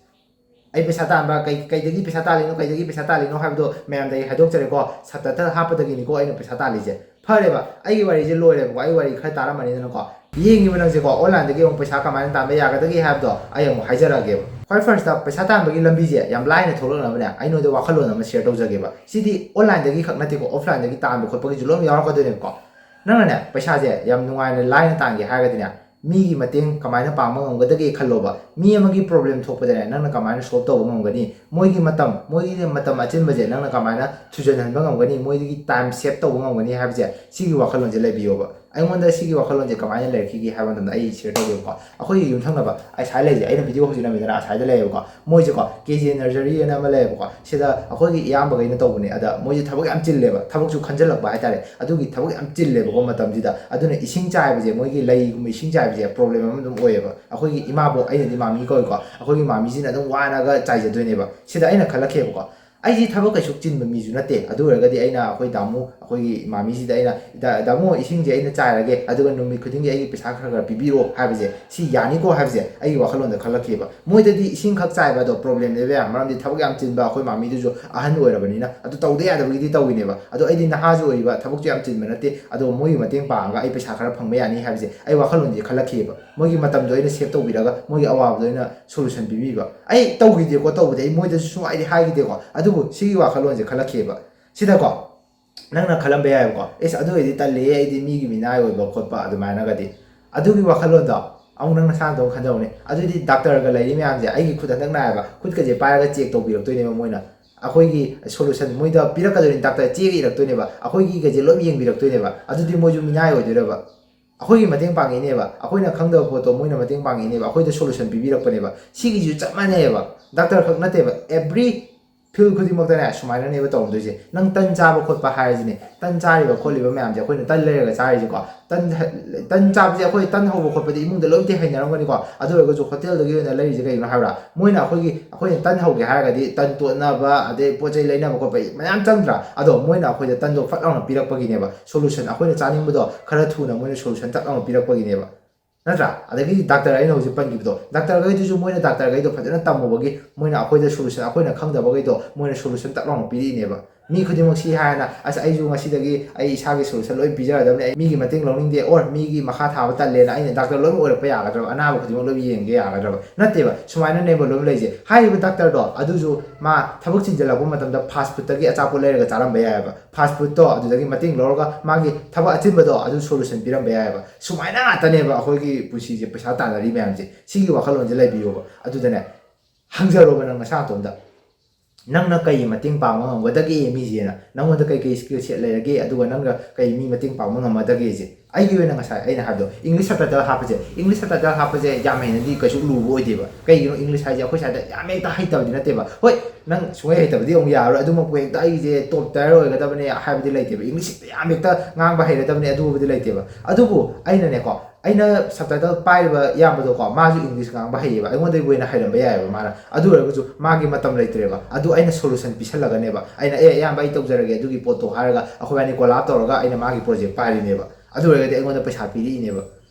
ꯑꯩ ꯄꯩꯁꯥ ꯇꯥꯟꯕ ꯀꯩ ꯀꯩꯗꯒꯤ ꯄꯩꯁꯥ ꯇꯥꯜꯂꯤꯅꯣ, ꯀꯩꯗꯒꯤ ꯄꯩꯁꯥ ꯇꯥꯜꯂꯤꯅꯣ ꯍꯥꯏꯕꯗꯣ ꯃꯌꯥꯝꯗ ꯑꯩ ꯍꯥꯏꯗꯣꯛꯆꯔꯦꯀꯣ꯫ Subtitle ꯍꯥꯞꯄꯗꯒꯤꯅꯤꯀꯣ ꯑꯩꯅ ꯄꯩꯁꯥ ꯇꯥꯜꯂꯤꯁꯦ꯫ ꯐꯔꯦꯕ, ꯑꯩꯒꯤ ꯋꯥꯔꯤꯁꯦ ꯂꯣꯏꯔꯦꯕꯀꯣ꯫ ꯑꯩ ꯋꯥꯔꯤ ꯈꯔ ꯇꯥꯔꯝꯃꯅꯤꯗꯅꯀꯣ꯫ ꯌꯦꯡꯉꯤꯕ ꯅꯪꯁꯦꯀꯣ, online ꯗꯒꯤ ꯑꯃꯨꯛ ꯄꯩꯁꯥ ꯀꯃꯥꯏꯅ ꯇꯥꯟꯕ ꯌꯥꯒꯗꯒꯦ ꯍꯥꯏꯕꯗꯣ ꯑꯩ ꯑꯃꯨꯛ ꯍꯥꯏꯖꯔꯛꯑꯒꯦꯕ꯫ ꯈ꯭ꯋꯥꯏ first ꯇ ꯄꯩꯁꯥ ꯇꯥꯟꯕꯒꯤ ꯂꯝꯕꯤꯁꯦ ꯌꯥꯝ ꯂꯥꯏꯅ ꯊꯣꯛꯂꯛꯅꯕꯅꯦ ꯑꯩ ꯅꯣꯏꯗ ꯋꯥꯈꯜꯂꯣꯟ ꯑꯃ share ꯇꯧꯖꯒꯦꯕ꯫ ꯁꯤꯗꯤ online ꯗꯒꯤ ꯈꯛ ꯅꯠꯇꯦꯀꯣ, offline ꯗꯒꯤ ꯇꯥꯟꯕ ꯈꯣꯠꯄꯒꯤꯁꯨ ꯂꯣꯏꯅ ꯌꯥꯎꯔꯛꯀꯗꯣꯏꯅꯦꯕꯀꯣ꯫ ꯅꯪꯅꯅꯦ ꯄꯩꯁꯥꯁꯦ ꯌꯥꯝ ꯅꯨꯡꯉꯥꯏꯅ ꯂꯥꯏꯅ ꯇꯥꯟꯒꯦ ꯍꯥꯏꯔꯒꯗꯤꯅꯦ, ꯃꯤꯒꯤ ꯃꯇꯦꯡ ꯀꯃꯥꯏꯅ ꯄꯥꯡꯕ ꯉꯝꯒꯗꯒꯦ ꯈꯜꯂꯣꯕ꯫ ꯃꯤ ꯑꯃꯒꯤ problem ꯊꯣꯛꯄꯗꯅꯦ, ꯅꯪꯅ ꯀꯃꯥꯏꯅ solve ꯇꯧꯕ ꯉꯝꯒꯅꯤ? ꯃꯣꯏꯒꯤ ꯃꯇꯝ, ꯃꯣꯏꯒꯤ ꯃꯇꯝ ꯑꯆꯤꯟꯕꯁꯦ ꯅꯪꯅ ꯀꯃꯥꯏꯅ ꯊꯨꯖꯟꯍꯟꯕ ꯉꯝꯒꯅꯤ? ꯃꯣꯏꯗꯒꯤ time save ꯇꯧꯕ ꯉꯝꯒꯅꯤ ꯍꯥꯏꯕꯁꯦ, ꯁꯤꯒꯤ ꯋꯥꯈꯜꯂꯣꯟꯁꯦ ꯂꯩꯕꯤꯌꯣꯕ꯫ ꯑꯩꯉꯣꯟꯗ ꯁꯤꯒꯤ ꯋꯥꯈꯜꯂꯣꯟꯁꯦ ꯀꯃꯥꯏꯅ ꯂꯩꯔꯛꯈꯤꯒꯦ ꯍꯥꯏꯕ ꯃꯇꯝꯗ ꯑꯩ share ꯇꯧꯒꯦꯕꯀꯣ꯫ ꯑꯩꯈꯣꯏꯒꯤ ꯌꯨꯝꯊꯪꯅꯕ ꯑꯁꯥꯏ ꯂꯩꯁꯦ, ꯑꯩꯅ video ꯍꯧꯖꯤꯛ ꯅꯝꯃꯤꯗꯅ ꯑꯁꯥꯏꯗ ꯂꯩꯌꯦꯕꯀꯣ꯫ ꯃꯣꯏꯁꯦꯀꯣ K J Nursery ꯑꯅ ꯑꯃ ꯂꯩꯌꯦꯕꯀꯣ꯫ ꯁꯤꯗ ꯑꯩꯈꯣꯏꯒꯤ ꯏꯌꯥꯝꯕꯈꯩꯅ ꯇꯧꯕꯅꯦ꯫ ꯑꯗ ꯃꯣꯏꯁꯦ ꯊꯕꯛ ꯌꯥꯝ ꯆꯤꯜꯂꯦꯕ, ꯊꯕꯛꯁꯨ ꯈꯟꯖꯜꯂꯛꯄ ꯍꯥꯏꯇꯥꯔꯦ꯫ ꯑꯗꯨꯒꯤ ꯊꯕꯛ ꯌꯥꯝ ꯆꯤꯜꯂꯦꯕꯀꯣ ꯃꯇꯝꯁꯤꯗ꯫ ꯑꯗꯨꯅ ꯏꯁꯤꯡ ꯆꯥꯏꯕꯁꯦ, ꯃꯣꯏꯒꯤ ꯂꯩꯒꯨꯝꯕ ꯏꯁꯤꯡ ꯆꯥꯏꯕꯁꯦ problem ꯑꯃ ꯑꯗꯨꯝ ꯑꯣꯏꯌꯦꯕ꯫ ꯑꯩꯈꯣꯏꯒꯤ ꯏꯃꯥꯕꯣꯛ, ꯑꯩꯅꯗꯤ ꯃꯥꯃꯤ ꯀꯧꯏꯀꯣ, ꯑꯩꯈꯣꯏꯒꯤ ꯃꯥꯃꯤꯁꯤꯅ ꯑꯗꯨꯝ ꯋꯥꯅꯒ ꯆꯥꯏꯖꯗꯣꯏꯅꯦꯕ꯫ ꯁꯤꯗ ꯑꯩꯅ ꯈꯜꯂꯛꯈꯤꯕꯀꯣ, ꯑꯩꯁꯤ ꯊꯕꯛ ꯀꯩꯁꯨ ꯆꯤꯟꯕ ꯃꯤꯁꯨ ꯅꯠꯇꯦ꯫ ꯑꯗꯨ ꯑꯣꯏꯔꯒꯗꯤ ꯑꯩꯅ ꯑꯩꯈꯣꯏ ꯗꯥꯃꯨ, ꯑꯩꯈꯣꯏꯒꯤ ꯏꯃꯥꯃꯤꯁꯤꯗ ꯑꯩꯅ, "ꯗꯥ-, ꯗꯥꯃꯨ, ꯏꯁꯤꯡꯁꯦ ꯑꯩꯅ ꯆꯥꯏꯔꯒꯦ, ꯑꯗꯨꯒ ꯅꯨꯃꯤꯠ ꯈꯨꯗꯤꯡꯒꯤ ꯑꯩꯒꯤ ꯄꯩꯁꯥ ꯈꯔ ꯈꯔ ꯄꯤꯕꯤꯔꯣ" ꯍꯥꯏꯕꯁꯦ, ꯁꯤ ꯌꯥꯅꯤꯀꯣ ꯍꯥꯏꯕꯁꯦ ꯑꯩꯒꯤ ꯋꯥꯈꯜꯂꯣꯟꯗ ꯈꯜꯂꯛꯈꯤꯕ꯫ ꯃꯣꯏꯗꯗꯤ ꯏꯁꯤꯡ ꯈꯛ ꯆꯥꯏꯕ ꯑꯗꯣ problem ꯂꯩꯕ ꯌꯥꯏ, ꯃꯔꯝꯗꯤ ꯊꯕꯛ ꯌꯥꯝ ꯆꯤꯟꯕ, ꯑꯩꯈꯣꯏ ꯃꯥꯃꯤꯗꯨꯁꯨ ꯑꯍꯟ ꯑꯣꯏꯔꯕꯅꯤꯅ꯫ ꯑꯗꯨ ꯇꯧꯗ ꯌꯥꯗꯕꯒꯤꯗꯤ ꯇꯧꯋꯤꯅꯦꯕ꯫ ꯑꯗꯣ ꯑꯩꯗꯤ ꯅꯍꯥꯁꯨ ꯑꯣꯏꯔꯤꯕ, ꯊꯕꯛꯁꯨ ꯌꯥꯝ ꯆꯤꯟꯕ ꯅꯠꯇꯦ꯫ ꯑꯗꯣ ꯃꯣꯏꯒꯤ ꯃꯇꯦꯡ ꯄꯥꯡꯉꯒ ꯑꯩ ꯄꯩꯁꯥ ꯈꯔ ꯐꯪꯕ ꯌꯥꯅꯤ ꯍꯥꯏꯕꯁꯦ ꯑꯩ ꯋꯥꯈꯜꯂꯣꯟꯗꯤ ꯈꯜꯂꯛꯈꯤꯕ꯫ ꯃꯣꯏꯒꯤ ꯃꯇꯝꯗꯣ ꯑꯩꯅ save ꯇꯧꯕꯤꯔꯒ ꯃꯣꯏꯒꯤ ꯑꯋꯥꯕꯗꯣ ꯑꯩꯅ solution ꯄꯤꯕꯤꯕ꯫ ꯑꯩ ꯇꯧꯈꯤꯗꯦꯀꯣ, ꯇꯧꯕꯗꯤ ꯑꯩ ꯃꯣꯏꯗꯁꯨ ꯁꯨꯡꯍꯥꯏꯗꯤ ꯍꯥꯏꯈꯤꯗꯦꯀꯣ꯫ ꯑꯗꯨꯕꯨ ꯁꯤꯒꯤ ꯋꯥꯈꯜꯂꯣꯟꯁꯦ ꯈꯜꯂꯛꯈꯤꯕ꯫ ꯁꯤꯗꯀꯣ ꯅꯪꯅ ꯈꯜꯂꯝꯕ ꯌꯥꯏꯕꯀꯣ, "ꯑꯦꯁ, ꯑꯗꯨ ꯑꯣꯏꯔꯗꯤ ꯇꯜꯂꯤꯍꯦ, ꯑꯩꯗꯤ ꯃꯤꯒꯤ ꯃꯤꯅꯥꯏ ꯑꯣꯏꯕ ꯈꯣꯠꯄ" ꯑꯗꯨꯃꯥꯏꯅꯒꯗꯤ꯫ ꯑꯗꯨꯒꯤ ꯋꯥꯈꯜꯂꯣꯟꯗꯣ ꯑꯃꯨꯛ ꯅꯪ ꯅꯁꯥꯅ ꯑꯗꯨꯝ ꯈꯟꯖꯧꯅꯦ꯫ ꯑꯗꯨꯗꯤ doctor ꯒ ꯂꯩꯔꯤ ꯃꯌꯥꯝꯁꯦ, ꯑꯩꯒꯤ ꯈꯨꯠ ꯍꯟꯗꯛ ꯅꯥꯏꯌꯦꯕ, ꯈꯨꯠꯀꯁꯦ ꯄꯥꯏꯔꯒ check ꯇꯧꯕꯤꯔꯛꯇꯣꯏꯅꯦꯕ ꯃꯣꯏꯅ꯫ ꯑꯩꯈꯣꯏꯒꯤ solution ꯃꯣꯏꯗ ꯄꯤꯔꯛꯀꯗꯣꯏꯅꯤ, doctor ꯆꯦꯒ ꯏꯔꯛꯇꯣꯏꯅꯦꯕ, ꯑꯩꯈꯣꯏꯒꯤꯒꯁꯦ ꯂꯣꯏ ꯌꯦꯡꯕꯤꯔꯛꯇꯣꯏꯅꯦꯕ꯫ ꯑꯗꯨꯗꯤ ꯃꯣꯏꯁꯨ ꯃꯤꯅꯥꯏ ꯑꯣꯏꯗꯣꯏꯔꯕ? ꯑꯩꯈꯣꯏꯒꯤ ꯃꯇꯦꯡ ꯄꯥꯡꯉꯤꯅꯦꯕ, ꯑꯩꯈꯣꯏꯅ ꯈꯪꯗꯕ ꯄꯣꯠꯇꯣ ꯃꯣꯏꯅ ꯃꯇꯦꯡ ꯄꯥꯡꯉꯤꯅꯦꯕ, ꯑꯩꯈꯣꯏꯗ solution ꯄꯤꯕꯤꯔꯛꯄꯅꯦꯕ꯫ ꯁꯤꯒꯤꯁꯨ ꯆꯞ ꯃꯥꯟꯅꯩꯌꯦꯕ꯫ Doctor ꯈꯛ ꯅꯠꯇꯦꯕ, every field ꯈꯨꯗꯤꯡꯃꯛꯇꯅꯦ ꯁꯨꯃꯥꯏꯅꯅꯦꯕ ꯇꯧꯔꯝꯗꯣꯏꯁꯦ꯫ ꯅꯪ ꯇꯟ ꯆꯥꯕ ꯈꯣꯠꯄ ꯍꯥꯏꯔꯁꯤꯅꯦ, ꯇꯟ ꯆꯥꯔꯤꯕ ꯈꯣꯠꯂꯤꯕ ꯃꯌꯥꯝꯁꯦ ꯑꯩꯈꯣꯏꯅ ꯇꯟ ꯂꯩꯔꯒ ꯆꯥꯔꯤꯁꯦꯀꯣ꯫ ꯇꯟ, ꯇꯟ ꯆꯥꯕꯁꯦ ꯑꯩꯈꯣꯏ ꯇꯟ ꯍꯧꯕ ꯈꯣꯠꯄꯗꯤ ꯏꯃꯨꯡꯗ ꯂꯣꯏꯅ ꯍꯩꯅꯔꯝꯒꯅꯤꯀꯣ꯫ ꯑꯗꯨ ꯑꯣꯏꯔꯒꯁꯨ hotel ꯗꯒꯤ ꯑꯣꯏꯅ ꯂꯩꯔꯤꯁꯦ ꯀꯩꯒꯤꯅꯣ ꯍꯥꯏꯕ꯭ꯔꯥ? ꯃꯣꯏꯅ ꯑꯩꯈꯣꯏꯒꯤ, ꯑꯩꯈꯣꯏꯅ ꯇꯟ ꯍꯧꯒꯦ ꯍꯥꯏꯔꯒꯗꯤ ꯇꯟ ꯇꯣꯠꯅꯕ, ꯑꯗꯩ ꯄꯣꯠ ꯆꯩ ꯂꯩꯅꯕ ꯈꯣꯠꯄ ꯃꯌꯥꯝ ꯆꯪꯗ꯭ꯔꯥ? ꯑꯗꯣ ꯃꯣꯏꯅ ꯑꯩꯈꯣꯏꯗ ꯇꯟꯗꯣ ꯐꯠ ꯂꯥꯎꯅ ꯄꯤꯔꯛꯄꯒꯤꯅꯦꯕ꯫ Solution, ꯑꯩꯈꯣꯏꯅ ꯆꯥꯅꯤꯡꯕꯗꯣ ꯈꯔ ꯊꯨꯅ ꯃꯣꯏꯅ solution ꯇꯛ ꯂꯥꯎꯅ ꯄꯤꯔꯛꯄꯒꯤꯅꯦꯕ꯫ ꯅꯠꯇ꯭ꯔꯥ? ꯑꯗꯒꯤ ꯗꯥꯛꯇꯔ ꯑꯩꯅ ꯍꯧꯖꯤꯛ ꯄꯟꯈꯤꯕꯗꯣ, ꯗꯥꯛꯇꯔꯈꯩꯗꯨꯁꯨ ꯃꯣꯏꯅ ꯗꯥꯛꯇꯔꯈꯩꯗꯣ ꯐꯖꯅ ꯇꯝꯃꯨꯕꯒꯤ ꯃꯣꯏꯅ ꯑꯩꯈꯣꯏꯗ ꯁꯣꯂꯨꯁꯟ, ꯑꯩꯈꯣꯏꯅ ꯈꯪꯗꯕꯈꯩꯗꯣ ꯃꯣꯏꯅ ꯁꯣꯂꯨꯁꯟ ꯇꯛ ꯂꯥꯎꯅ ꯄꯤꯔꯛꯏꯅꯦꯕ꯫ ꯃꯤ ꯈꯨꯗꯤꯡꯃꯛ ꯁꯤ ꯍꯥꯏꯅ, "ꯑꯁ, ꯑꯩꯁꯨ ꯉꯁꯤꯗꯒꯤ ꯑꯩ ꯏꯁꯥꯒꯤ ꯁꯣꯂꯨꯁꯟ ꯂꯣꯏ ꯄꯤꯖꯔꯗꯕꯅꯤ, ꯑꯩ ꯃꯤꯒꯤ ꯃꯇꯦꯡ ꯂꯧꯅꯤꯡꯗꯦ, ꯑꯣꯔ ꯃꯤꯒꯤ ꯃꯈꯥ ꯊꯥꯕ ꯇꯜꯂꯦꯅ ꯑꯩꯅ ꯗꯥꯛꯇꯔ ꯂꯣꯏꯅ ꯑꯣꯏꯔꯛꯄ ꯌꯥꯒꯗ꯭ꯔꯕ? ꯑꯅꯥꯕ ꯈꯨꯗꯤꯡꯃꯛ ꯂꯣꯏ ꯌꯦꯡꯒꯦ ꯌꯥꯒꯗ꯭ꯔꯕ?" ꯅꯠꯇꯦꯕ꯫ ꯁꯨꯃꯥꯏꯅꯅꯦꯕ ꯂꯣꯏꯅ ꯂꯩꯁꯦ꯫ ꯍꯥꯏꯔꯤꯕ ꯗꯥꯛꯇꯔꯗꯣ ꯑꯗꯨꯁꯨ ꯃꯥ ꯊꯕꯛ ꯆꯤꯟꯖꯜꯂꯛꯄ ꯃꯇꯝꯗ ꯐꯥꯁ ꯐꯨꯗꯇꯒꯤ ꯑꯆꯥꯄꯣꯠ ꯂꯩꯔꯒ ꯆꯥꯔꯝꯕ ꯌꯥꯏꯑꯕ꯫ ꯐꯥꯁ ꯐꯨꯗꯇꯣ ꯑꯗꯨꯗꯒꯤ ꯃꯇꯦꯡ ꯂꯧꯔꯒ ꯃꯥꯒꯤ ꯊꯕꯛ ꯑꯆꯤꯟꯕꯗꯣ ꯑꯗꯨ ꯁꯣꯂꯨꯁꯟ ꯄꯤꯔꯝꯕ ꯌꯥꯏꯑꯕ꯫ ꯁꯨꯃꯥꯏꯅ ꯉꯥꯛꯇꯅꯦꯕ ꯑꯩꯈꯣꯏꯒꯤ ꯄꯨꯟꯁꯤꯁꯦ, ꯄꯩꯁꯥ ꯇꯥꯟꯅꯔꯤ ꯃꯌꯥꯝꯁꯦ꯫ ꯁꯤꯒꯤ ꯋꯥꯈꯜꯂꯣꯟꯁꯦ ꯂꯩꯕꯤꯌꯣꯕ꯫ ꯑꯗꯨꯗꯅꯦ, ꯍꯪꯖꯔꯣꯕ ꯅꯪ ꯅꯁꯥ ꯅꯇꯣꯝꯗ꯫ ꯅꯪꯅ ꯀꯩ ꯃꯇꯦꯡ ꯄꯥꯡꯕ ꯉꯝꯒꯗꯒꯦ ꯃꯤꯁꯦꯅ? ꯅꯪꯉꯣꯟꯗ ꯀꯩ ꯀꯩ skill set ꯂꯩꯔꯒꯦ, ꯑꯗꯨꯒ ꯅꯪꯒ ꯀꯩ ꯃꯤ ꯃꯇꯦꯡ ꯄꯥꯡꯕ ꯉꯝꯃꯗꯒꯦꯁꯦ? ꯑꯩꯒꯤ ꯑꯣꯏꯅ ꯉꯁꯥꯏ ꯑꯩꯅ ꯍꯥꯏꯕꯗꯣ, English subtitle ꯍꯥꯞꯄꯁꯦ, English subtitle ꯍꯥꯞꯄꯁꯦ ꯌꯥꯝ ꯍꯦꯟꯅꯗꯤ ꯀꯩꯁꯨ ꯂꯨꯕ ꯑꯣꯏꯗꯦꯕ꯫ ꯀꯩꯒꯤꯅꯣ? English ꯍꯥꯏꯁꯦ ꯑꯩꯈꯣꯏ ꯁ꯭ꯋꯥꯏꯗ ꯌꯥꯝ ꯍꯦꯛꯇ ꯍꯩꯇꯕꯗꯤ ꯅꯠꯇꯦꯕ꯫ ꯍꯣꯏ, ꯅꯪ ꯁꯨꯡꯍꯩ ꯍꯩꯇꯕꯗꯤ ꯑꯃꯨꯛ ꯌꯥꯔꯔꯣꯏ, ꯑꯗꯨꯃꯛꯄꯨ ꯍꯦꯛꯇ ꯑꯩꯁꯦ top tier ꯑꯣꯏꯒꯗꯕꯅꯦ ꯍꯥꯏꯕꯗꯤ ꯂꯩꯇꯦꯕ꯫ English ꯍꯦꯛꯇ ꯌꯥꯝ ꯍꯦꯛꯇ ꯉꯥꯡꯕ ꯍꯩꯔꯗꯕꯅꯦ ꯑꯗꯨꯕꯨꯗꯤ ꯂꯩꯇꯦꯕ꯫ ꯑꯗꯨꯕꯨ ꯑꯩꯅꯅꯦꯀꯣ, ꯑꯩꯅ subtitle ꯄꯥꯏꯔꯤꯕ ꯏꯌꯥꯝꯕꯗꯣꯀꯣ, ꯃꯥꯁꯨ English ꯉꯥꯡꯕ ꯍꯩꯌꯦꯕ, ꯑꯩꯉꯣꯟꯗꯒꯤꯕꯨ ꯍꯦꯟꯅ ꯍꯩꯔꯝꯕ ꯌꯥꯏꯑꯕ ꯃꯥꯅ꯫ ꯑꯗꯨ ꯑꯣꯏꯔꯒꯁꯨ ꯃꯥꯒꯤ ꯃꯇꯝ ꯂꯩꯇ꯭ꯔꯦꯕ꯫ ꯑꯗꯨ ꯑꯩꯅ solution ꯄꯤꯁꯜꯂꯒꯅꯦꯕ, ꯑꯩꯅ, "ꯑꯦ, ꯏꯌꯥꯝꯕ, ꯑꯩ ꯇꯧꯖꯔꯒꯦ ꯑꯗꯨꯒꯤ ꯄꯣꯠꯇꯣ" ꯍꯥꯏꯔꯒ ꯑꯩꯈꯣꯏꯕꯥꯅꯤ collab ꯇꯧꯔꯒ ꯑꯩꯅ ꯃꯥꯒꯤ project ꯄꯥꯏꯔꯤꯅꯦꯕ꯫ ꯑꯗꯨ ꯑꯣꯏꯔꯒꯗꯤ ꯑꯩꯉꯣꯟꯗ ꯄꯩꯁꯥ ꯄꯤꯔꯛꯏꯅꯦꯕ꯫